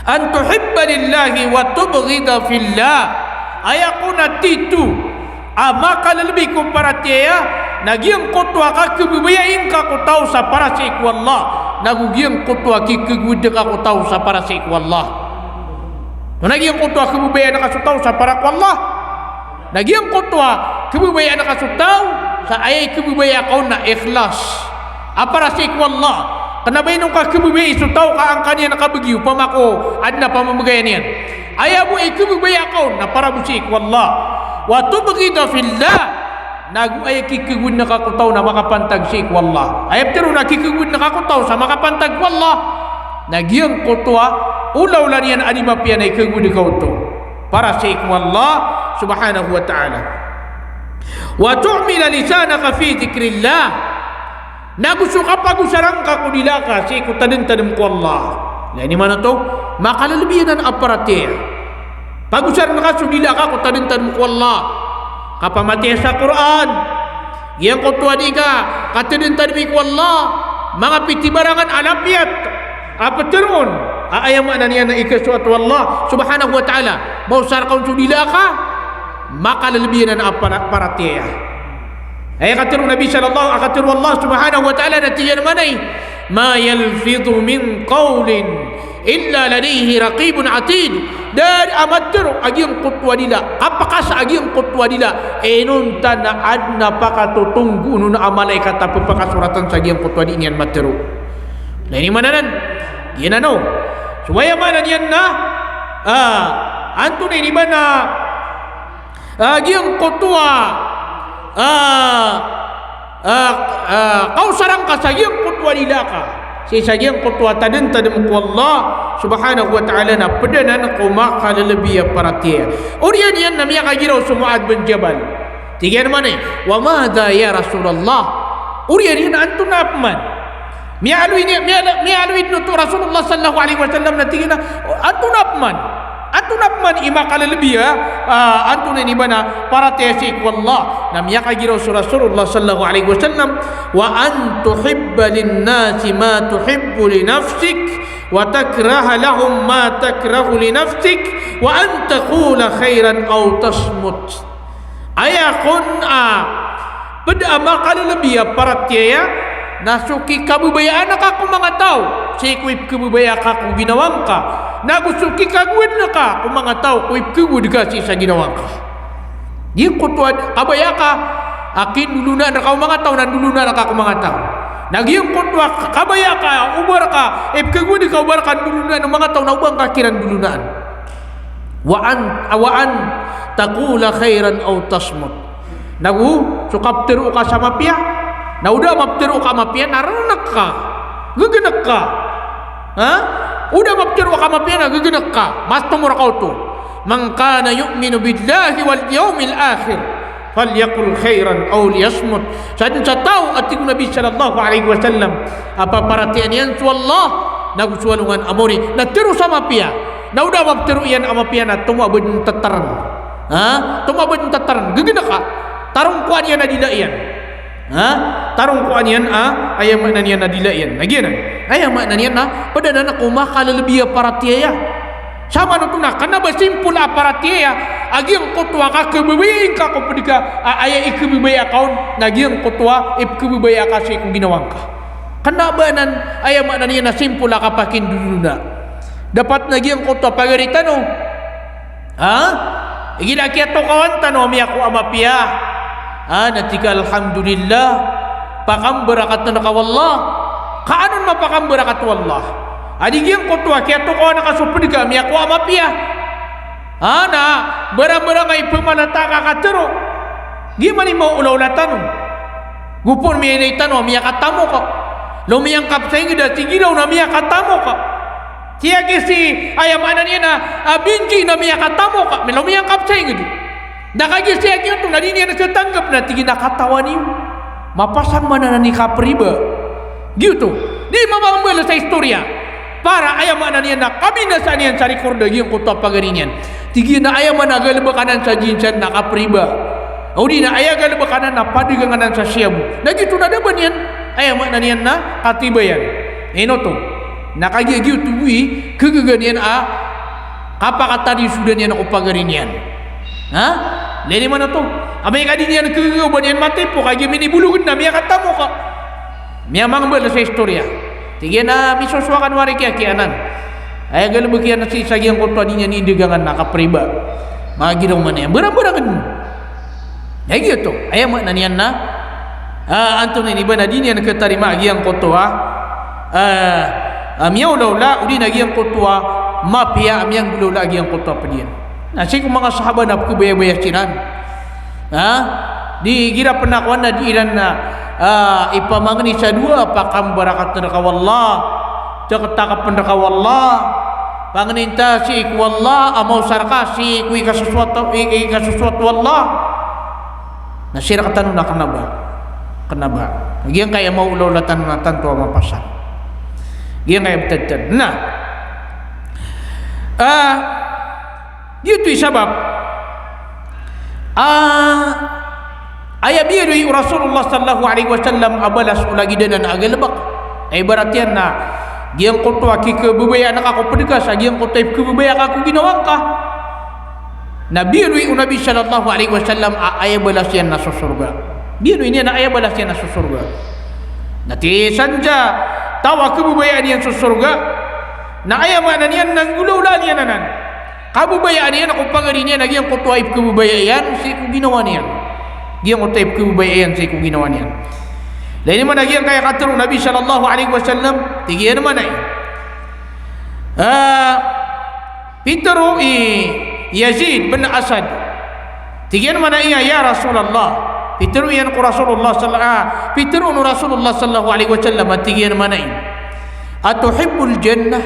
an tuhibba lillahi wa tubghida fillah." Aya kon a tito a makalalabi ko paratiyaya na giyangkoto a kakhababayai ngka ko taw sa para sii ko Allah, nago giyangkoto a kikhagowad ka ko taw sa para sii ko Allah. Na giyangkoto a khababayaan ka so taw sa para ko Allah, na giyangkoto a khababayaan ka so taw sa aya ikhababaya ka on na ikhlas a para sii ko Allah. Kna ba ino ka khababayai so taw ka an ka niyan kabgi opama ko adn a pamamagaya niyan. Aya bo ikhababaya ka on na para bo sii ko Allah. Wa tubghida fillah, nago aya kikhagowad ka ko taw na makapantag sii ko Allah. Aya ptharoon a kikhagowad ka ko taw sa makapantag ko Allah, na giyangkoto a olaola niyan a di mapiya na ikhagowad ka oto para sii ko Allah subhanahu wa ta'ala. Wa tu'mila lisanaka fi dhikrillah, nago so kapagosara ngka ko dila ka sii ko tadmtadm ko Allah. Na ini maana oto, makalalabi anan a paratiyaya. Pagosara ngka so dila ka ko tadmtadm ko Allah. Kapamatiya sa Qur'an. Giyangkoto a di ka katadmtadmi ko Allah, manga pitibarangan a lapiyat a ptharoon a aya maana niyan na ikasoat o Allah subhanahu wa ta'ala. Maosar ka on so dila ka, makalalabi anan a para-, paratiyaya. Aya katharo o Nabi sallallahu, a katharo o Allah subhanahu wa ta'ala na tig iyan a manay, "Ma yalfidhu min qawlin illa ladayhi raqibun atid." Da a matharo a giyangkoto a dila, kapakasa a giyangkoto a dila, inonta na adn a pakatotonggon on a malaikat a pphakasoratan sa giyangkoto a di niyan matharo. Na ini maana nan, giyanan o. So aya maana niyan na, a, antonaa ini ba na, a, giyangkoto a, a, ah, ah, kaosara ngka sa giyangkoto a lila ka, sii sa giyangkoto a tadmtadm ko Allah subhanahu wa ta'ala na pd anan ko makalelebi a paratiyaya. Oriyan iyan na miyakagiraw so Muadh bin Jabal. Tig iyan man a, "Wa madha ya Rasulullah?" Oriyan iyan, antonaa pman? Miyaaloy niyan, miyaaloy, miyaaloy dn oto o Rasulullah sallallahu alaihi wasallam na tig iyan a, "Antonaa pman? Antonaa pman i makalelebi a, ah, antonaa ini ba na paratiyaya sii ko Allah?" Na miyakagiraw so Rasulullah sallallahu alaihi wasallam, "Wa an tuhibba linnasi ma tuhibbu li nafsik, wa takraha lahum ma takrahu li nafsik, wa an taqula khairan aw tasmut." Aya kon a pd a makalelebi a paratiyaya na so kikababayaan ka ko manga taw sii ko ipkababaya ka ko ginawa ngka, nago so kikagowad ka ko manga taw ko ipkagowad ka sii sa ginawa ngka. Giyangkoto a kabaya ka a kindolonaan ka o manga taw na ndolonaan ka ko manga taw. Na giyangkoto a kabaya ka, oba rka ipkagowad ka, oba rka ndolonaan o manga taw na oba ngka kiran dolonaan. Wa an, wa an taqula khairan aw tasmut. Nago so kaptero ka sa mapiya, na o da maptero ka a mapiya na rnk ka, ggnek ka. Ha? O da maptero ka a mapiya na ggnek ka, mas tomo rka oto. "Man kana yu'minu billahi wal yawmil akhir, falyaqul khairan aw liyasmut." Sadn sa taw, a tig o Nabi sallallahu alaihi wasallam, a paparatiyayaan iyan so Allah nago so alongan a maori, na tero sa mapiya, na o da maptero iyan a mapiya na tomo a ba dn tataran. Ha? Tomo a ba dn tataran. Ggnek ka. Tarongkoan iyan a dila iyan. Ha? Tarongkoan iyan a, aya maana niyan na dila iyan. Na giyanan. Aya maana niyan na pd anan ko makalelebi a paratiyaya. Samanoto na kna ba simpol a paratiyaya a giyangkoto a kakhababayai ngka ko pd ka a aya ikhababaya ka on na giyangkoto a ipkhababaya ka sii ko ginawa ngka. Kna ba anan, aya maana niyan na simpol a kapakindolona. Dapat na giyangkoto a pagari tano. Ha? Igira kiyatokawan tano a miyakowa a mapiya, ha, na tig ka, "Alhamdulillah, pakambarakat rka o Allah." Ka anon mapakambarakat o Allah? A di giyangkoto a kiyatokawan ka so pd ka a miyakowa a mapiya, ha, na barangbarang a ipmalata ka a katero. Giya man i maolaola tano. Gopo miyailay tano a miyakatamok. Lomiyangkap sa ingd a tig iran na miyakatamok. Siyaki si, aya maana niyan na, a, binji na miyakatamok, milomiyangkap sa ingd. Na kagiya siyaki oto na di niyan khatanggap na tig iyan a katawan iyo. Mapasang man anan i kapriba. Giyoto. Di mamambalas sa istorya. Para aya maana niyan na kabinasaan iyan sa rikord a giyangkoto a pagari niyan. Tig iyan a aya maana a galbk anan sa jinsan na kapriba. Odi na aya galbk anan na padagang anan sa shabu. Na giyoto na da ba niyan, aya maana niyan na katibayan. Ino oto? Na kagiya giyoto bo i khagaga niyan a kapakatadisodan iyan ko pagari niyan. Ha? Leni man oto. Amay ka di niyan khagaga o ba niyan matipo, kagiya minibolog na miyakatamok. Miyamangmbal sa istorya. Tig iyan a misosowa kano ari kiyakiya anan. Aya galbk iyan a sii sa giyangkoto a di niyan indagangan na kapriba. Magiraw man iyan. Barangbarang. Aya giyoto, aya maana niyan na, ah, antonaa ini ba na di niyan khatarima a giyangkoto a, ah, ah, miyaolaola, odi na giyangkoto a mapiya a miyanggolaola a giyangkoto a pd iyan. Na sii ko manga sahaba na pkhabayabaya siran. Ha? Di igira pn a kowan na di iran na, ah, ipamangni sa dowa, pakambarakat rka o Allah, taktakapn rka o Allah, pangnin ta sii ko Allah a maosar ka sii ko ikasosoat, i-, ikasosoat o Allah. Na sii rktano na kna ba. Kna ba. Giyangkaya maolaola tano na tanto a mapasang. Giyangkaya btad tano. Na, ah, giyoto i sabap a, ah, aya biyaloy o Rasulullah sallallahu alaihi wasallam a balas o lagid anan a galbk. Ibarat iyan na giyangkoto a kikhababayaan ka ko pd ka sa giyangkoto a ipkhababaya ka ko ginawa ngka. Na biyaloy o Nabi sallallahu alaihi wasallam a aya balas iyan na so sorga. Biyaloy niyan a aya balas iyan na so sorga. Na tisan sa taw a khababayaan iyan so sorga, na aya maana niyan na nggolaolaan iyan anan. Kababayaan iyan ko pagari niyan a giyangkoto a ipkhababaya iyan sii ko ginawa niyan. Giyangkoto a ipkhababaya iyan sii ko ginawa niyan. Lagid man a giyangkaya katharo o Nabi sallallahu alaihi wasallam, tig iyan man a, ah, pitharo i Yazid bin Asad. Tig iyan man a, "Ya Rasulullah, Pitharo iyan ko Rasulullah sal-, ah, pitharo o Rasulullah sallallahu alaihi wasallam a tig iyan a mana i, "Atuhibbul jannah?"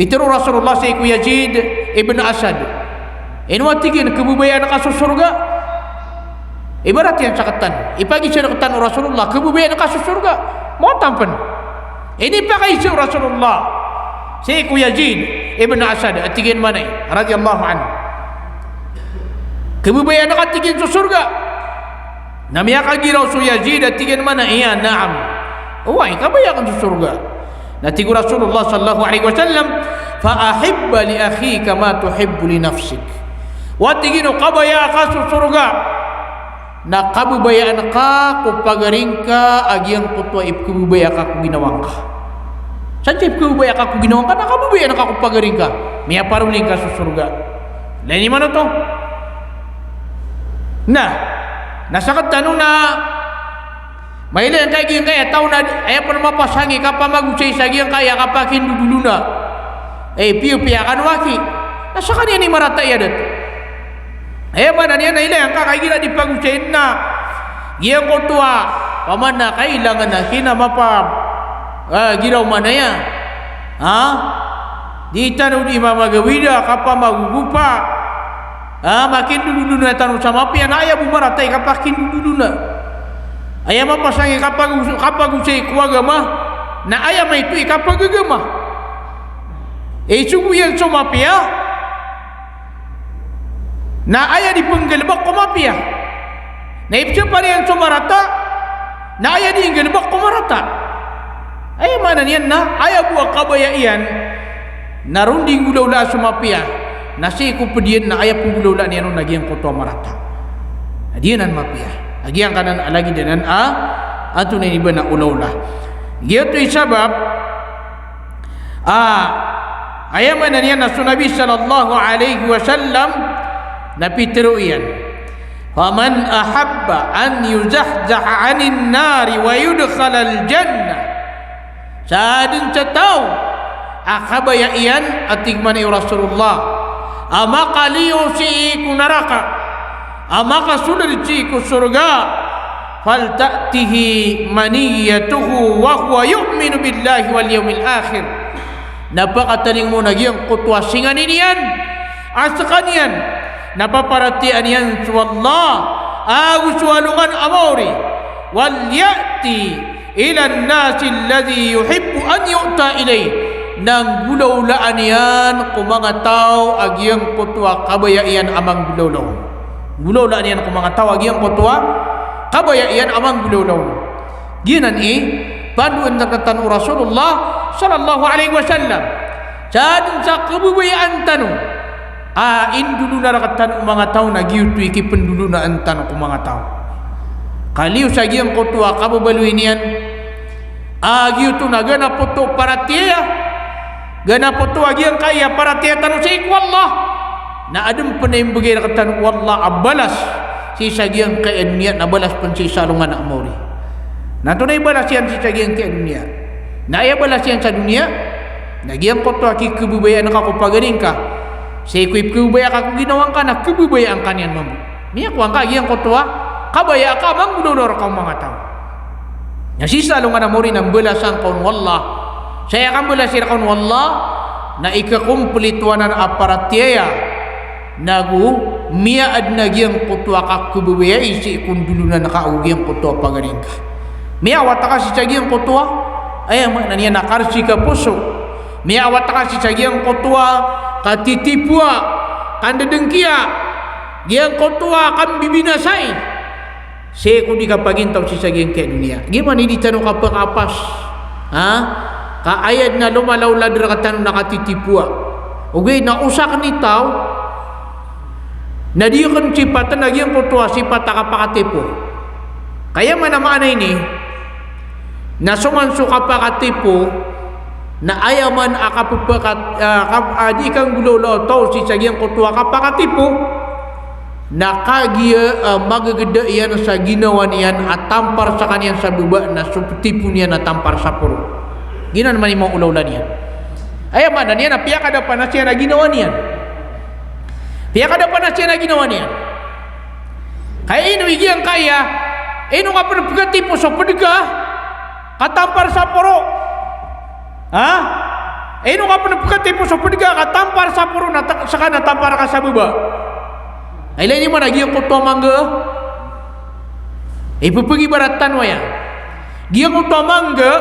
Pitharo o Rasulullah sii ko Yazid ibn Asad. Ino a tig iyan, khababayaan ka so sorga? Ibarat iyan sktano, ipagisa rktano o Rasulullah, khababayaan ka so sorga? Mawatan pn. Inipakaiza o Rasulullah sii ko Yazid ibn Asad, a tig iyan mana i, radiyallahu anhu. Khababayaan ka, tig iyan, so sorga? Na miyakagiraw so Yazid a tig iyan mana i, iya, na'am. Oway, kabaya akn so sorga. Na tig o Rasulullah sallallahu alaihi wasallam, "Fa ahibba li akhika ma tuhibbu li nafsik." Wa tig iyan, o kabaya ka so sorga, na kababayaan ka ko pagari ngka a giyangkoto a ipkhababayaan ka ko ginawa ngka. Sadn sa ipkhababayaan ka ko ginawa ngka, na kababayaan ka ko pagari ngka. Miyaparoli ngka so sorga. Lagid iman oto. Na, na sktano na mailay ngka giyangkaya taw na aya pn mapasang i kapamagosay sa giyangkaya kapakindodolona. Eh, piyapiya kano aki. Na skaniyan i marata i adat. Aya maana niyan na ilay angka kagiya di pagosay na giyangkoto a, opama na kailangan a kina mapa, ah, giraw manaya. Ha? Di tano di mamagawida, kapamagogopa. Ah, makindodolona tano sa mapiya, na aya bo marata i kapakindodolona. Aya mapasang i kapago-, kapagosay ko agama, na aya maito i kapagagama. Isogo iyan so mapiya, na aya di pnggalbk ko mapiya. Na ipsapar iyan so marata, na aya di nggalbk ko marata. Aya maana niyan na aya bo a kabaya iyan na ron di nggolawlaa so mapiya, na sii ko pd iyan na aya pnggolawlaan iyan on na giyangkoto a marata. Na di anan mapiya. A giyangkanan a lagid anan a antonaa i ba na olawla. Giyoto i sabap, ah, aya maana niyan na so Nabi sallallahu alaihi wasallam na pitharo iyan, "Faman ahabba an yuzahzaha anin nari wa yudkhalal jannah." Sadn sa taw a kabaya iyan, a tig man i Rasulullah, a makaliyo sii ko naraka, a makasold sii ko sorga, "Falta'tihi maniyatuhu wa huwa yu'minu billahi wal yawmil akhir." Na pakatalingoma on a giyangkoto a singanin iyan a skaniyan na paparatiyayaan iyan so Allah ago so alongan a maori. "Wal ya'ti ilan nasi alladhi yuhibbu an yu'ta ilayh." Na nggolawlaan iyan ko manga taw a giyangkoto a kabaya iyan a manggolawla on. Nggolawlaan iyan ko manga taw a giyangkoto a kabaya iyan a manggolawla on. Giyanan i pandoan rktano o Rasulullah sallallahu alaihi wasallam. Sadn sa kababayaan tano a indolona rktano o manga taw na giyoto i kipndolonaan tano ko manga taw. Kaliyo sa giyangkoto a kababaloy niyan a giyoto na ganapoto paratiyaya, ganapoto a giyangkaya paratiyaya tano sii ko Allah, na adn pn a imbgay rktano o Allah a balas sii sa giyangkaya doniya, na balas pn sii sa alongan a maori. Na antonaa i balas iyan sii sa giyangkaya doniya? Na aya balas iyan sa doniya na giyangkoto a kikhababayaan ka ko pagari ngka, sii ko ipkhababayaan ka ko ginawa ngka na khababayaan ka niyan mambo. Miyakowa ngka giyangkoto a kabaya ka a manggolawla rka o manga taw. Na sii sa alongan a maori na mbalasan ka on o Allah. Sa aya kambalasi rka on o Allah na ikakomplito anan a paratiyaya, nago miyaadn a giyangkoto a kakhababayai sii ko ndolonan ka ago giyangkoto a pagari ngka. Miyawat ka sii sa giyangkoto a, aya maana niyan na karsik a poso. Miyawat ka sii sa giyangkoto a katitipoa, kandadngkiya, giyangkoto a kambibinasai sii ko di kapagintaw sii sa giyangkaya doniya. Giya man i di tano kapakapas, ha? Ka aya dn a lomalawlad rktano na katitipoa. Ogaid na o sakn i taw na di akn sipatn a giyangkoto a sipat a kapakatipo. Ka aya man a maana ini na so man so kapakatipo na aya man a kapphaka-, ah, kap-, ah, di kanggolawla o taw sii sa giyangkoto a kapakatipo, na kagiya, ah, magagda iyan sa ginawa niyan a tampar skaniyan sa baba na so tipo niyan a tampar sa poro. Giyanan man i maolawla niyan. Aya maana niyan na piyakadapanas iyan a ginawa niyan. Piyakadapanas iyan a ginawa niyan. Ka ino i giyangkaya, ino ka pen pekatipo so pedega ka tampar sa poro? Ha? Ino ka pen pekatipo so pedega ka tampar sa poro na ta-, seka na tampar ka sa baba? Ilay niyo man a giyangkoto a mangga. Ipepegibarat tano aya. Giyangkoto a mangga,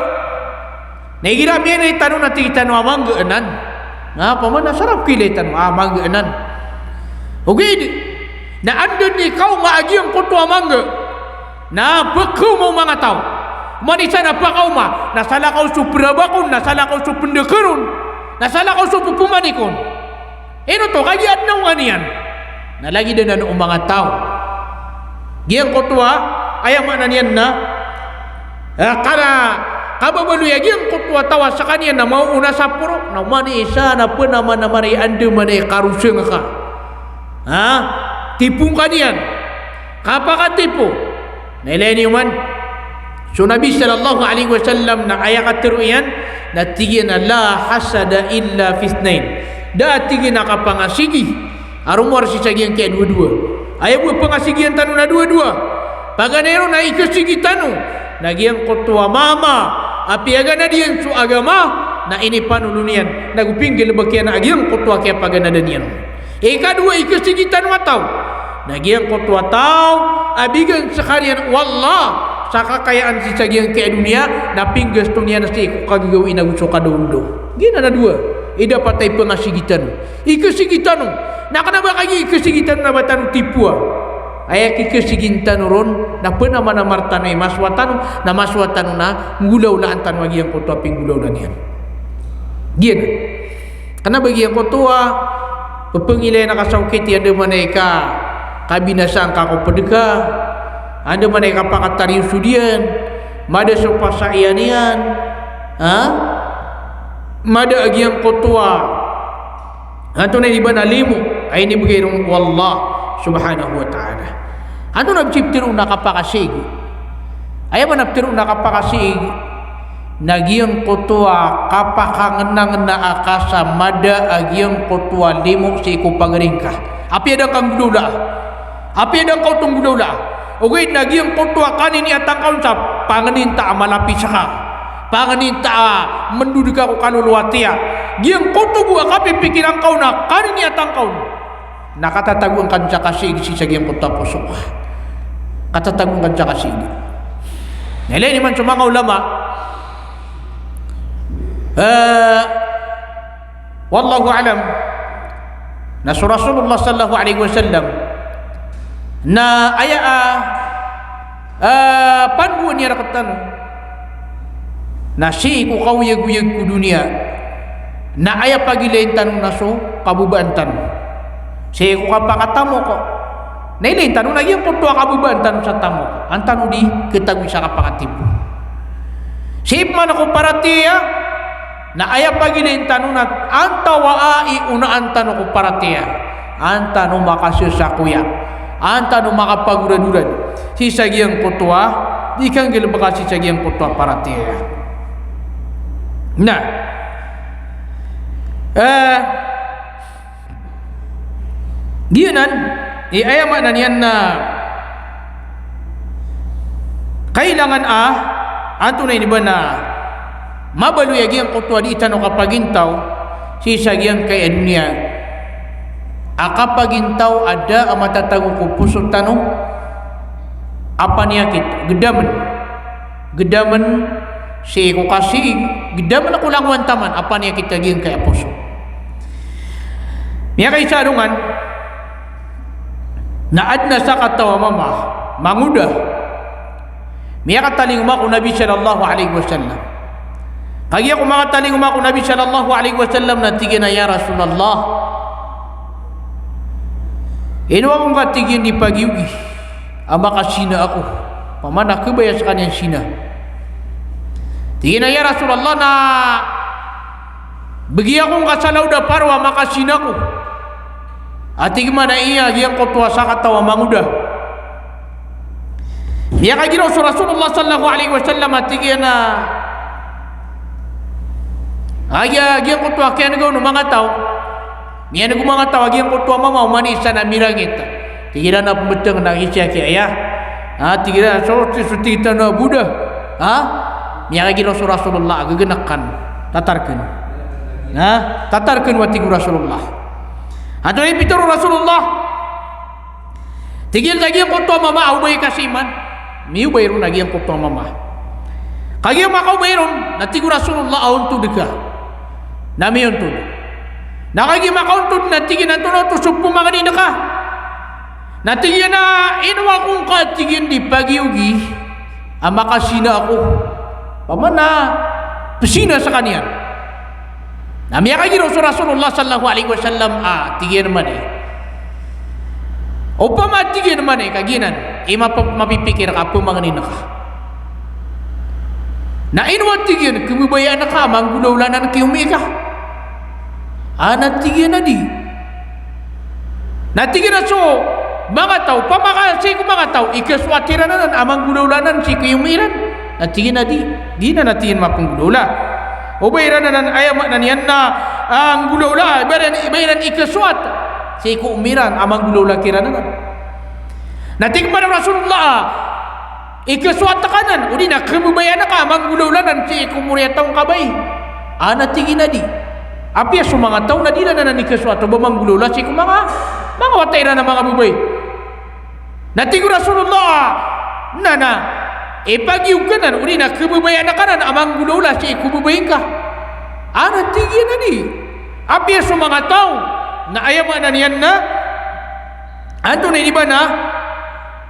na igira miyailay tano na tig tano a mangga anan. Na opama na sarap ko ilay tano a mangga anan. Ogaid na anda den i kaoma a giyangkoto a mangga na pekaoma o manga taw. Oman i isa na pekaoma, na salakaw so perabak on, na salakaw so pendakar on, na salakaw so pepemanik on. Ino oto, kagiya aden a onga niyan. Na lagid anan o manga taw. Giyangkoto a, aya maana niyan na, eh, kara, kababaloy a giyangkoto a taw a sekaniyan na maoona sa poro, na oman i isa na penamanamar i andamanaya i karoseng ka. Ha? Tipon ka niyan. Kapakatipo. Na ilay niyo man so Nabi sallallahu alaihi wasallam na aya katero iyan, na tig iyan a, "La hasada illa fi ithnain." Da a tig iyan a kapangasigi a rowar sii sa giyangkaya dowa-dowa. Aya bo a pangasigian tano na dowa-dowa. Paganay ron na ikasigi tano na giyangkoto a mama a piyaganad iyan so agama, na inipanolon iyan, na go pinggalebek iyan a giyangkoto a kiyapaganadan iyan. Ikadowa, ikasigi tano a taw na giyangkoto a taw a bigan sekaniyan o Allah sa kakayaan sii sa giyangkaya doniya, na pinggasto niyan sii ko kagagawii na go so kadaondaw. Giyanan a dowa i dapat a ipangasigi tano. Ikasigi tano. Na kena ba kagiya ikasigi tano na ba tano tipoa. Aya kikasigian tano ron na penamanamar tano i masowa tano, na masowa tano na nggolawlaan tano a giyangkoto a pinggolawla niyan. Giyanan. Kena ba giyangkoto a pepengilayan ka sa okit i andamanaya i ka, kabinasaan ka ko pedega, andamanaya i kapakatariyo so diyan, mada so pasaiyan iyan, ha? Mada a giyangkoto a, antonaa ini ba na limo a inibegay ron o Allah subhanahu wa ta'ala. Antonaa ba i petero na kapakasiig? Aya ba na petero na kapakasiig na giyangkoto a kapakangenangenaa ka sa mada a giyangkoto a limo sii ko pagaring ka. Apiya da ngka nggolawlaa. Apiya da ngka oto nggolawlaa. Ogaid na giyangkoto a kaniniyatan ka on sa pangeninta a malapis ka, pangeninta a mendod ka ko kalolowat iyan. Giyangkoto bo a kapipikiran ka on a kaniniyatan ka on na katatagoan ka sa kasiig sii sa giyangkoto a poso ka. Katatagoan ka sa kasiig. Na ilay niyo man so manga ulama, eh, wallahu a'lam, na so Rasulullah sallallahu alaihi wasallam na aya a, eh, pandoan iyan rektano na sii ko kaoyagoyag ko doniya, na aya pagilayin tano na so kababaan tano. Sii ko kapakatamok, na ilayin tano na giyangkoto a kababaan tano sa tamok, an tano di ketagoy sa kapakatipo. Sii pman ko paratiyaya, na aya pagilayin tano na antawaa i onaan tano ko paratiyaya, an tano makasesakoya, an tano makapagoradorad sii sa giyangkoto a di kanggalebeka sii sa giyangkoto a paratiyaya. Na, eh, giyanan i aya maana niyan na kailangan a, antonaa ini ba na mabaloy a giyangkoto a di tano kapagintaw sii sa giyangkaya doniya a kapagintaw a da a matatago ko poso tano a paniyakit, gedamen. Gedamen sii ko kasiig, gedamen ko langowan taman a paniyakit a giyangkaya poso. Miyakaisa a dongan na aden a sakataw a mama, mangoda. Miyakatalingoma ko Nabi sallallahu alaihi wasallam. Kagiya ko makatalingoma ko Nabi sallallahu alaihi wasallam na tig iyan a, "Ya Rasulullah, ino ako ngka," tig iyan, "di pagiyogi a makasina ako?" Opama na khabaya sekaniyan sina. Tig iyan a, "Ya Rasulullah, na begi ako ngka sa laod a paro a makasina ako." A tig man a iya giyangkoto a sakataw a mangoda. Miyakagiraw so Rasulullah sallallahu alaihi wasallam a tig iyan a, a giya, giyangkoto a kiyanega on o manga taw. Miyaneg o manga taw a giyangkoto a mama oman i isa na mirangit. Tig iran a pmbtng na giya siyaki aya. Ha, tig iran so, so tig tano a boda. Ha? Miyakagiya so Rasulullah a ggnak kan. Tatarkn. Ha? Tatarkn, a tig o Rasulullah. Antonaa i pitharo o Rasulullah? Tig iyan a giyangkoto a mama a obay ka sii man. Miyobay ron a giyangkoto a mama. Kagiya makaobay ron, na tig o Rasulullah a ontod ka. Na miyontod. Na kagiya makaontod na tig iyan a antonaa oto so pmangnin ka. Na tig iyan a ino ako ngka, tig iyan, di pagiyogi a makazina ako. Opama na pzina skaniyan. Na miyakagiya so Rasulullah sallallahu alaihi wasallam a tig iyan man i, opama tig iyan man i kagiya nan i map-, mapipikir ka a pmangnin ka. Na ino a tig iyan, khababayaan ka a manggolawla anan ki omi ka? A na tig iyan a di. Na tig iyan a so manga taw, opama ka sii ko manga taw i khasoat iran anan a manggolawla anan sii ko omi iran. Na tig iyan a di, di na, na tig iyan, mapnggolawla. Obay iran anan, aya maana niyan na, ah, nggolawla, ba iran, ba iran i khasoat sii ko omi iran a manggolawla kiran anan. Na tig man o Rasulullah, i khasoat ka anan, odi na khababayaan ka a manggolawla anan sii ko moriyataw ngka a bai? A na tig iyan a di. Apiya so manga taw na di iran anan i khasoat o ba manggolawla sii ko manga, manga wata iran a manga babay. Na tig o Rasulullah, na, na ipagiyog ka anan, odi na khababayaan ka anan a manggolawla sii ko babay ngka? A na tig iyan a di. Apiya so manga taw na aya maana niyan na antonaa ini ba na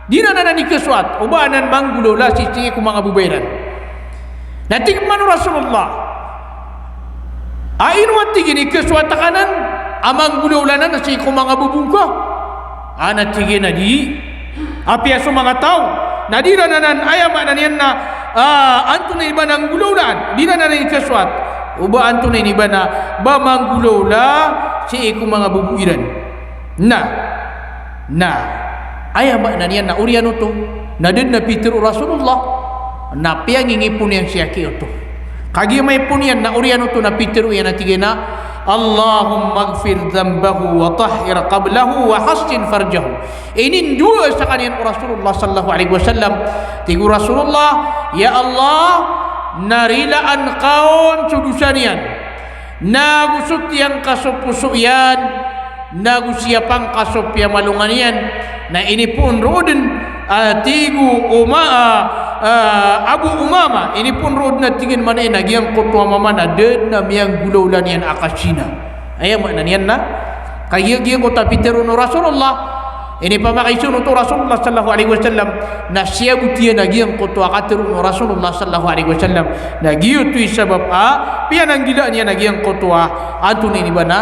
di iran anan i khasoat o ba anan manggolawla sii, sii ko manga babay iran. Na tig man o Rasulullah, a ino a tig iyan i khasoat ka anan a manggolawla anan sii ko manga babo ngka? A na tig iyan a di. Apiya so manga taw na di iran anan, aya maana niyan na, ah, antonaa ini ba na nggolawlaan, di iran anan i khasoat o ba antonaa ini ba na ba manggolawla sii ko manga babo iran. Na, na aya maana niyan na oriyan oto na da dn a pitharo o Rasulullah, na piyangingipon iyan siyaki oto. Kagiya maipoon iyan na oriyan oto na pitharo iyan a tig iyan a, "Allahumma ighfir dhanbahu wa tahhir qablahu wa hassin farjahu." Inindowa skaniyan o Rasulullah sallallahu alaihi wasallam. Tig o Rasulullah, "Ya Allah, na rilaan ka on so dosa niyan, nago sotiyang ka so poso iyan, nago siyapang ka so piyamalongan iyan." Na inipoon roo dn, ah, tig o Uma-, ah, ah, Abu Umama, inipoon roo dn a tig iyan man a giyangkoto a mama na da dn a miyanggolawla niyan a kazina. Aya maana niyan na kagiya giyangkoto a pitharo o Rasulullah, inipamakaisa on oto o Rasulullah sallallahu alaihi wasallam, na siyabot iyan a giyangkoto a katharo o Rasulullah sallallahu alaihi wasallam, na giyoto i sabap a piyananggilaan iyan a giyangkoto a antonaa ini ba na,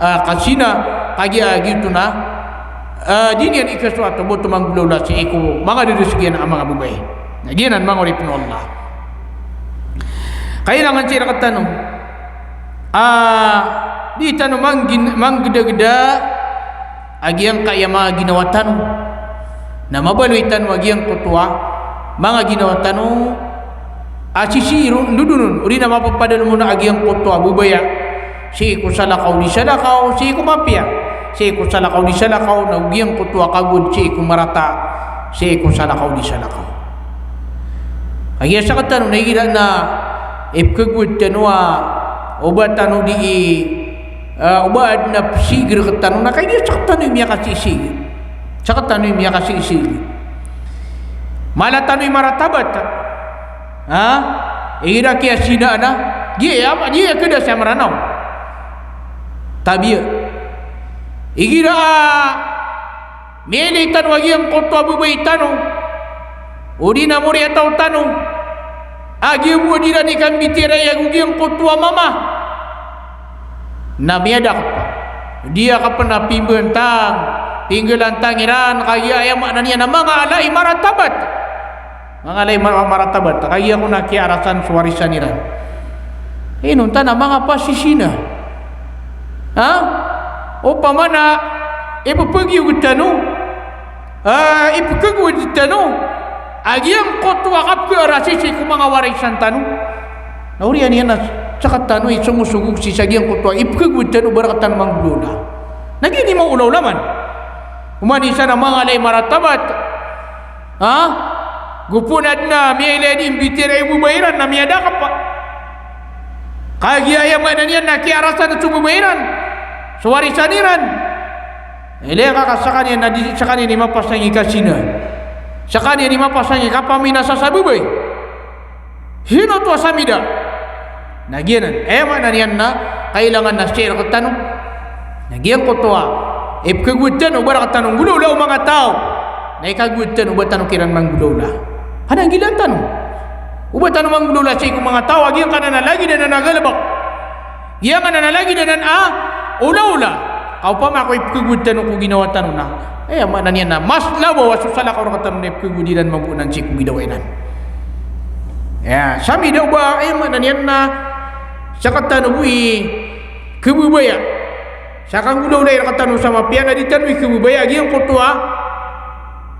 ah, kazina, kagiya giyoto na, ah, di niyan i khasoat o ba oto manggolawla sii ko manga dadasg iyan a manga babay. Na giyanan manga oripn o Allah. Kailangan sii rktano a di tano manggin-, manggdagda a giyangkaya manga ginawa tano. Na mabaloy tano a giyangkoto a manga ginawa tano a sisii ron, ndodonon, odi na mapapadalm on a giyangkoto a babaya sii ko salakaw di salakaw, sii ko mapiya sii ko salakaw di salakaw, na giyangkoto a kagowad sii ko marata sii ko salakaw di salakaw. Kagiya sktano na igira na ipkhagowad tano a o ba tano di i, ah, o ba adn a psiig rktano, na kagiya sktano i miyakasiisii. Sktano i miyakasiisii. Mala tano i maratabat. Ha? Igira kiyasinaan a, giya, giya kda sa Mranaw. Tabiya. Igira a miyailay tano a giyangkoto a babay tano, odi na moriyataw tano, a giya bo a di iran i kambitiyarai ago giyangkoto a mama. Na miyadakp. Di akapn a pimbantang, pinggalantang iran, kagiya aya maana niyan na manga ala i maratabat. Manga ala i ma-, maratabat. Kagiya kon a kiyaarasan so warisan iran. Inonta na manga pasisina. Ha? Opama na ipphagiyog tano, ah, ipkhagowad tano a giyangkoto a kapkhaarasi sii ko manga warisan tano. Na oriyan iyan na sktano i somosogog sii sa giyangkoto a ipkhagowad tano, ba rktano manggolawla. Na giya di maolaola man. Oman i isa na manga ala i maratabat. Ha? Go pn adn a miyailay a di mbitiyarai o babay iran na miyadakp. Kagiya aya maana niyan na kiyarasan so babay iran so warisan iran. Ilay ka ka skaniyan na di, skaniyan i mapasang i kazina. Skaniyan i mapasang i kapaminasa sa babay. Hino oto a samida? Na giyanan, aya maana niyan na kailangan na sii rktano. Na giyangkoto a ipkhagowad tano o ba rktano nggolawla o manga taw. Na ikagowad tano o ba tano kiran manggolawla. Pananggilaan tano o ba tano manggolawla sii ko manga taw a giyangkanan a lagid anan a galbk. Giyangkanan a lagid anan a olawla. Ka opama ko ipkhagowad tano ko ginawa tano na, aya maana niyan na mas labaw a so salakaw rktano na ipkhagowad iran mambo anan sii ko ginawa iran. Aya, samida o ba, aya maana niyan na sktano bo i khababaya sa kanggolawlai rktano sa mapiya na di tano i khababaya a giyangkoto a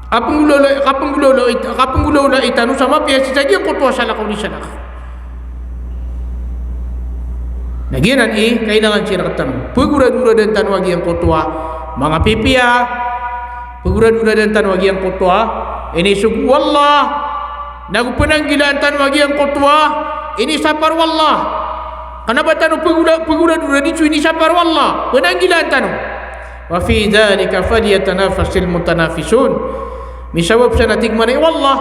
kapnggolawla, kapnggolawla, kapnggolawlai tano sa mapiya sii sa giyangkoto a salakaw di salakaw. Na giyanan i kailangan sii rktano. Pgoradoradan tano a giyangkoto a manga pipiya. Pgoradoradan tano a giyangkoto a inisogo o Allah. Na go pananggilaan tano a giyangkoto a inisapar o Allah. Kna ba tano pgora-, pgoradoradi so inisapar o Allah. Pananggilaan tano. Wa fi dhalika falyatanafasil mutanafisun. Misabap san a tig mambo o Allah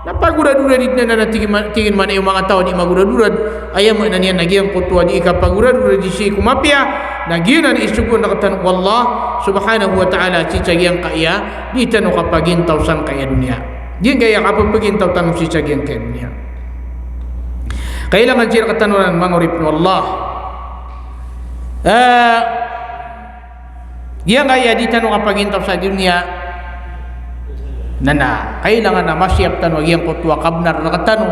na pagoradoradi dn anan a tig ma-, tig mambo o manga taw a di magoradorad. Aya maana niyan na giyangkoto a di kapagoradoradi sii ko mapiya. Na giyanan i sogoan rktano o Allah subhanahu wa ta'ala sii sa giyangkaya di tano kapagintaw sangkaya doniya. Giyangkaya kapapagintaw tano sii sa giyangkaya doniya. Kailangan sii rktano nan manga oripn o Allah. Eh, Giyangkaya di tano kapagintaw sa doniya. Na, na kailangan a masiyap tano a giyangkoto a kabnar rktano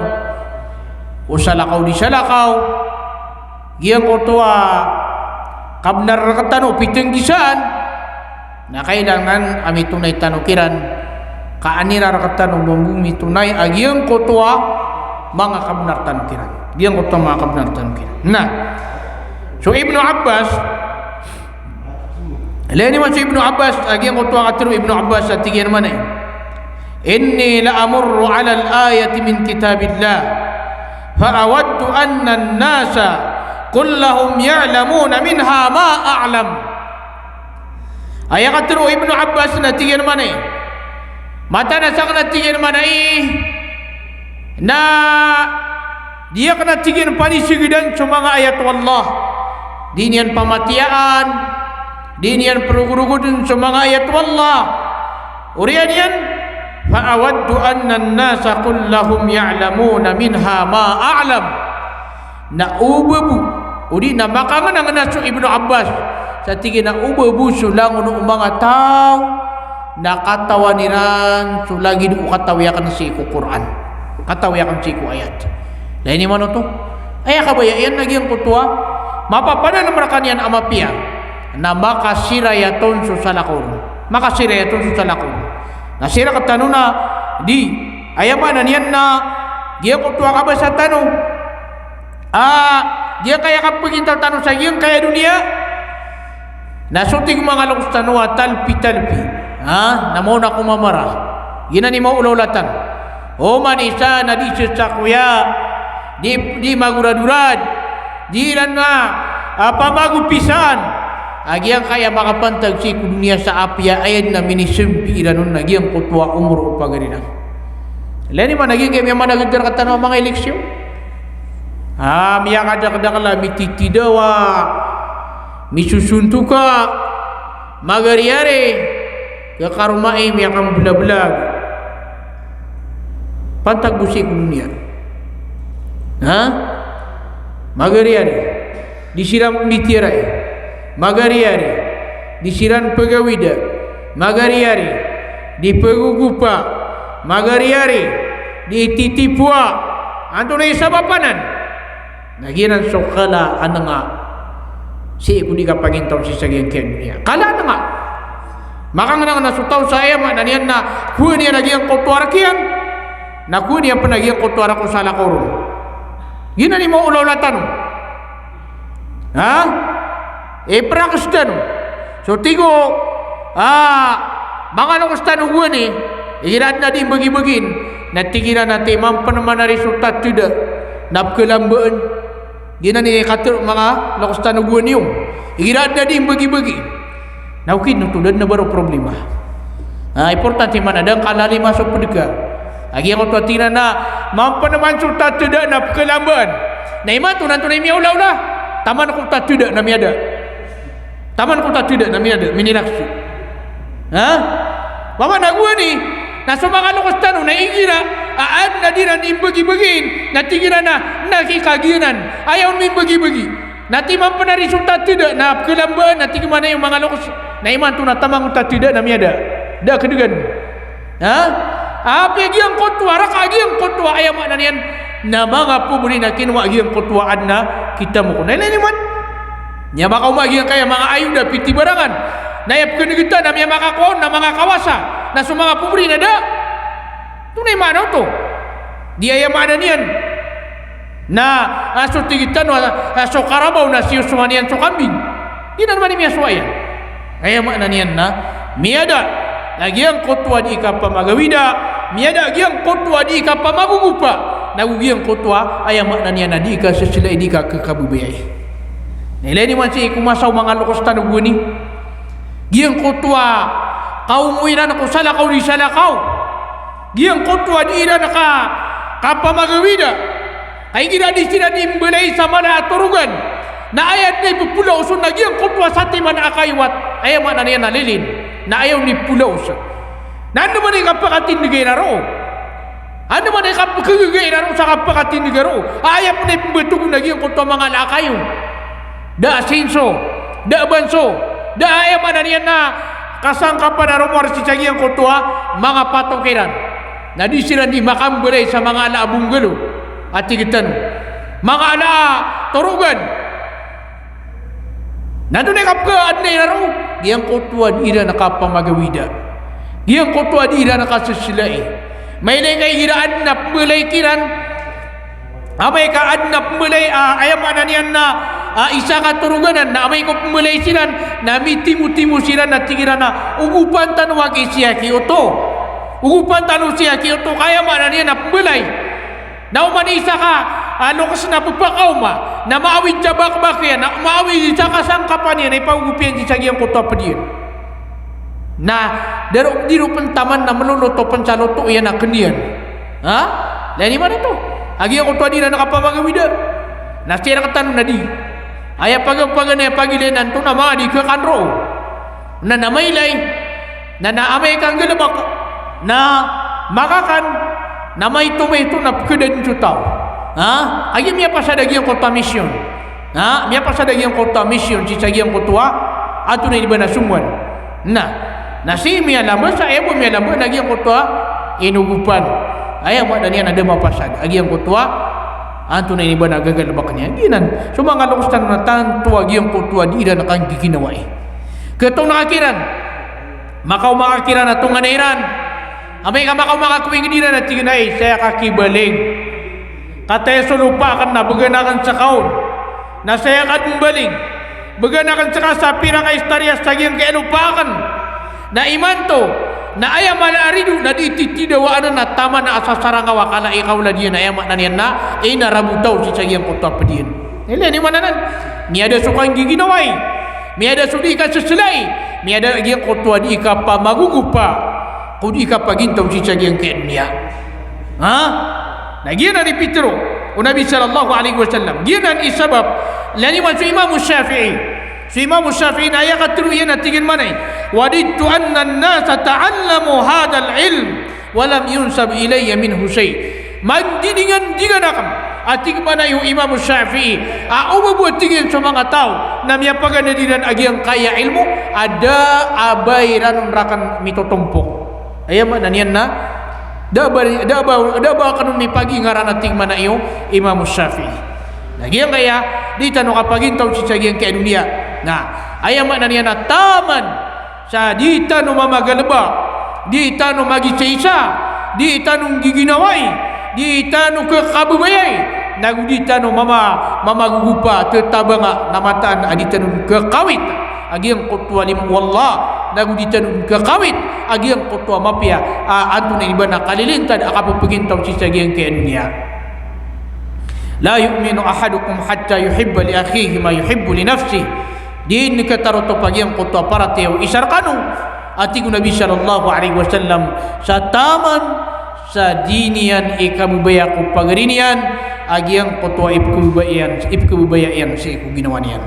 o salakaw di salakaw. Giyangkoto a kabnar rktano o pitnggisaan. Na kailangan a mitonay tano kiran. Ka an iran rktano mambo mitonay a giyangkoto a manga kabnar tano kiran. Giyangkoto a manga kabnar tano kiran. Na so Ibnu Abbas, Ilay niyo man so Ibnu Abbas, a giyangkoto a katharo o Ibnu Abbas a tig iyan mambo, "Inni la amurru ala al-ayati min kitabillah, fa awaddu anna an-nasa kullahum ya'lamuna minha ma a'lam." Aya katharo o Ibnu Abbas na tig iyan mambo, mataan a sakn a tig iyan mambo, na di akn a tig iyan panisgdan so manga ayat o Allah. Di niyan pamatiyaan, di niyan progrodn so manga ayat o Allah. Oriyan iyan, fa awaddu anna an-nasa kullahum ya'lamuna minha ma a'lam. Na oba bo, odi na makangnang na so Ibnu Abbas sa tig iyan a oba bo so langon o manga taw na katawan iran so lagid o katawi akn sii ko Qur'an, katawi akn sii ko ayat. Ilay niyo man oto. Aya kabaya iyan na giyangkoto a mapapadalm rkaniyan a mapiya na makasirayaton so salakaw ron. Makasirayaton so salakaw ron. Na sii rktano na di, aya maana niyan na giyangkoto a kabasa tano a giyangkaya kapagintaw tano sa giyangkaya doniya. Na so tig o manga loks tano a talpi-talpi, ha, na maona ko mamara. Giyanan i maolaola tano. Oman i isa na di sesakoya, di, di magoradorad, di iran na, ah, pamagopisaan a giyangkaya makapantag sii ko doniya sa apiya aya dn a minisambi iran on na giyangkoto a omor o pagari iran. Ilay niyo man a giyangkaya miyamanagd rktano a manga eleksyon. Ah, miyakadakdakl a mititidawa, misosontoka, magariyari, kakaroma i miyakamblablag. Pantag bo sii ko doniya. Ha? Magariyari. Di siran mbitiyarai. Magariyari. Di siran pagawida. Magariyari. Di pagogopa. Magariyari. Di titipoa. Antonaa i sabap anan? Na giyanan so kala a nanga sii ko di kapagintaw sii sa giyangkaya doniya. Kala a nanga. Makangnang na so taw sa aya maana niyan na kowaan iyan a giyangkoto a rk iyan, na kowaan iyan pn a giyangkoto a rk o salakaw ron. Giyanan i maolaola tano. Ha? Ipraktis tano. So tig o, ah, Manga lokes tano gowani, igira aden a di mbagibagin, na tig iran a ti mampen man ari so tateda na pekelambaan. Giyanan i katero o manga lokes tano gowani on. Igira aden a di mbagibagin, na okit oto, da den a ba roo problema. Ah, importante man a da ngka lalima so ped ka. A giyangkoto a tig iran a mampen man so tateda na pekelambaan. Na imanto na antonaa i miyaolaola? Taman ko tateda na miyada. Taman ko tateda na miyada, minilakes. Ha? Opama na gowani, na so manga lokes tano na igira a aden a di iran imbagibagin, na tig iran a, na ki kagiyanan, aya on mimbagibagi. Na ti mampen ari so tateda na pekelambaan, na tig man o manga lokes, na imanto na taman ko tateda na miyada. Da kedegan. Ha? Apiya giyangkoto a raka, giyangkoto a aya maana niyan na manga pobri na kinowa giyangkoto a aden a kitamok. Na ilay niyo man. Miyamakaoma giyangkaya manga ayod a pitibarangan. Na aya pekenegetan a miyamakakowa on na manga kawasa. Na so manga pobri na da. Antonaa i maana oto? Di aya maana niyan na, ah, so tig tano, ah, so karabaw na siyosowan iyan so kambing. Giyanan man i miyasowa iyan. Aya maana niyan na miyada a giyangkoto a di kapamagawida, miyada a giyangkoto a di kapamagogopa, nago giyangkoto a aya maana niyan na di kaseselai, di ka, kekababayai. Na ilay niyo man sii ko masa o manga lokes tano gowani. Giyangkoto a kaomo iran ko salakaw di salakaw. Giyangkoto a di iran ka, kapamagawida. Ka igira di siran imbelai sa mala a torogan, na aya den a ipepolaos on na giyangkoto a satiman a kaiwat, aya maana niyan na lilin, na aya on ipepolaos. Na andamanaya i kapakatindega iran roo? Andamanaya i kapekegega iran roo sa kapakatindega roo? Aya pen a ipembetog on na giyangkoto a manga lakay on. Da a sinso, da a banso, da a aya maana niyan na kasangkapan a romowar sii sa giyangkoto a manga patok iran. Na di siran di makambelai sa manga ala a bonggalo a tig tano, manga ala a torogan. Na antonaa i kapekaadena iran roo? Giyangkoto a di iran kapamagawida. Giyangkoto a di iran kaseselai. Mailay ka igira aden a pembelai kiran, amay ka aden a pembelai, ah, aya maana niyan na, ah, isa ka toroganan, na amay ko pembelai siran, na mitimotimo siran na tig iran a, ogopan tano aki si aki oto. Ogopan tano si aki oto, ka aya maana niyan na pembelai. Na oman i isa ka, ah, lokes na pepakaoma, na maawid sa bakbak iyan, na maawid sa kasangkapan iyan, na ipagogop iyan sii sa giyangkoto a ped iyan. Na da ron, di ron pen taman na meloloto pen sa loto iyan a ken iyan. Ha? Ilay niyo man oto. A giyangkoto a di iran kapamagawida. Na sii rektano na di. Aya pagan, pagan aya pagilay na antonaa manga di kekan roo. Na, na mailay. Na, na amay ka nggalebek na makakan, na maito, maito na pekeda den so taw. Ha? Aya miyapasad a giyangkoto a misyon. Ha? Miyapasad a giyangkoto a misyon sii sa giyangkoto a antonaa i di ba na songowan. Na, na sii miyalamba sa aya bo miyalamba na giyangkoto a inogopan. Aya maana niyan na da mapasad a giyangkoto a antonaa i di ba na gagalebek niyan. Giyanan. So manga lokes tano na tanto a giyangkoto a di iran kanggiginawai. Ketoon ka kiran. Makaoma ka kiran a tonganay iran. Amay ka makaoma ka ko inged iran a tig iyan a, "Ay, saya ka kibaling. Kataya so lopa aken na began aken seka on. Na saya ka den baling. Began aken seka sa pira ka istariyas sa giyangkaya lopa aken. Na imanto, na aya mala a rido na di titidawaan na taman a sasarangaw a kala i kaolad iyan." Aya maana niyan na inarabotaw sii sa giyangkoto a ped iyan. Ilay niyo man anan. Miyada so kanggiginawai. Miyada so di kaseselai. Miyada giyangkoto a di kapamagogopa ko di kapagintaw sii sa giyangkaya doniya. Ha? Na giyanan i pitero o Nabi sallallahu alaihi wasallam. Giyanan i sabap, ilay niyo man so Imam Shafi'i. So Imam Shafi'i na aya katero iyan a tig iyan manay, "Wadidtu anna an-nasa ta'allamu hadhal ilm wa lam yunsab ilayya minhu shay'." Mandidingandigan aken, a tig manay o Imam Shafi'i, a oba bo a tig iyan so manga taw na miyapaganad iran a giyangkaya ilmo a da a ba iran on raken mitotompok. Aya maana niyan na da a ba, da a ba, da a ba aken on mipagingaran a tig manay o Imam Shafi'i. Na giyangkaya di tano kapagintaw sii sa giyangkaya doniya. Na aya maana niyan na taman sa di tano mamagaleba, di tano magisaisa, di tano nggiginawai, di tano kekababayai, nago di tano mama, mamagogopa, tetabanga, na mataan a di tano kekawit a giyangkoto a limo o Allah, nago di tano kekawit a giyangkoto a mapiya a antonaa i ba na kalilintad a kapepegintaw sii sa giyangkaya doniya. La yu'minu ahadukum hatta yuhibba li akhihi ma yuhibbu li nafsih. Di niyo katarotopa giyangkoto a paratiyaya o isa rekano, a tig o Nabi sallallahu alaihi wasallam, sa taman sa di niyan ikababaya ko pagari niyan a giyangkoto a ipekababaya iyan, ipekababaya iyan sii ko ginawa niyan.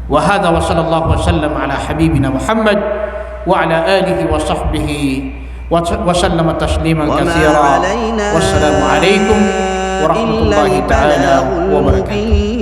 Wa hadha wa sallallahu wa sallam ala habibina Muhammad wa ala alihi wa sahbihi wa, wa sallama tasliman kathira. Wassalamu alaikum warahmatullahi ta'ala wabarakatuh.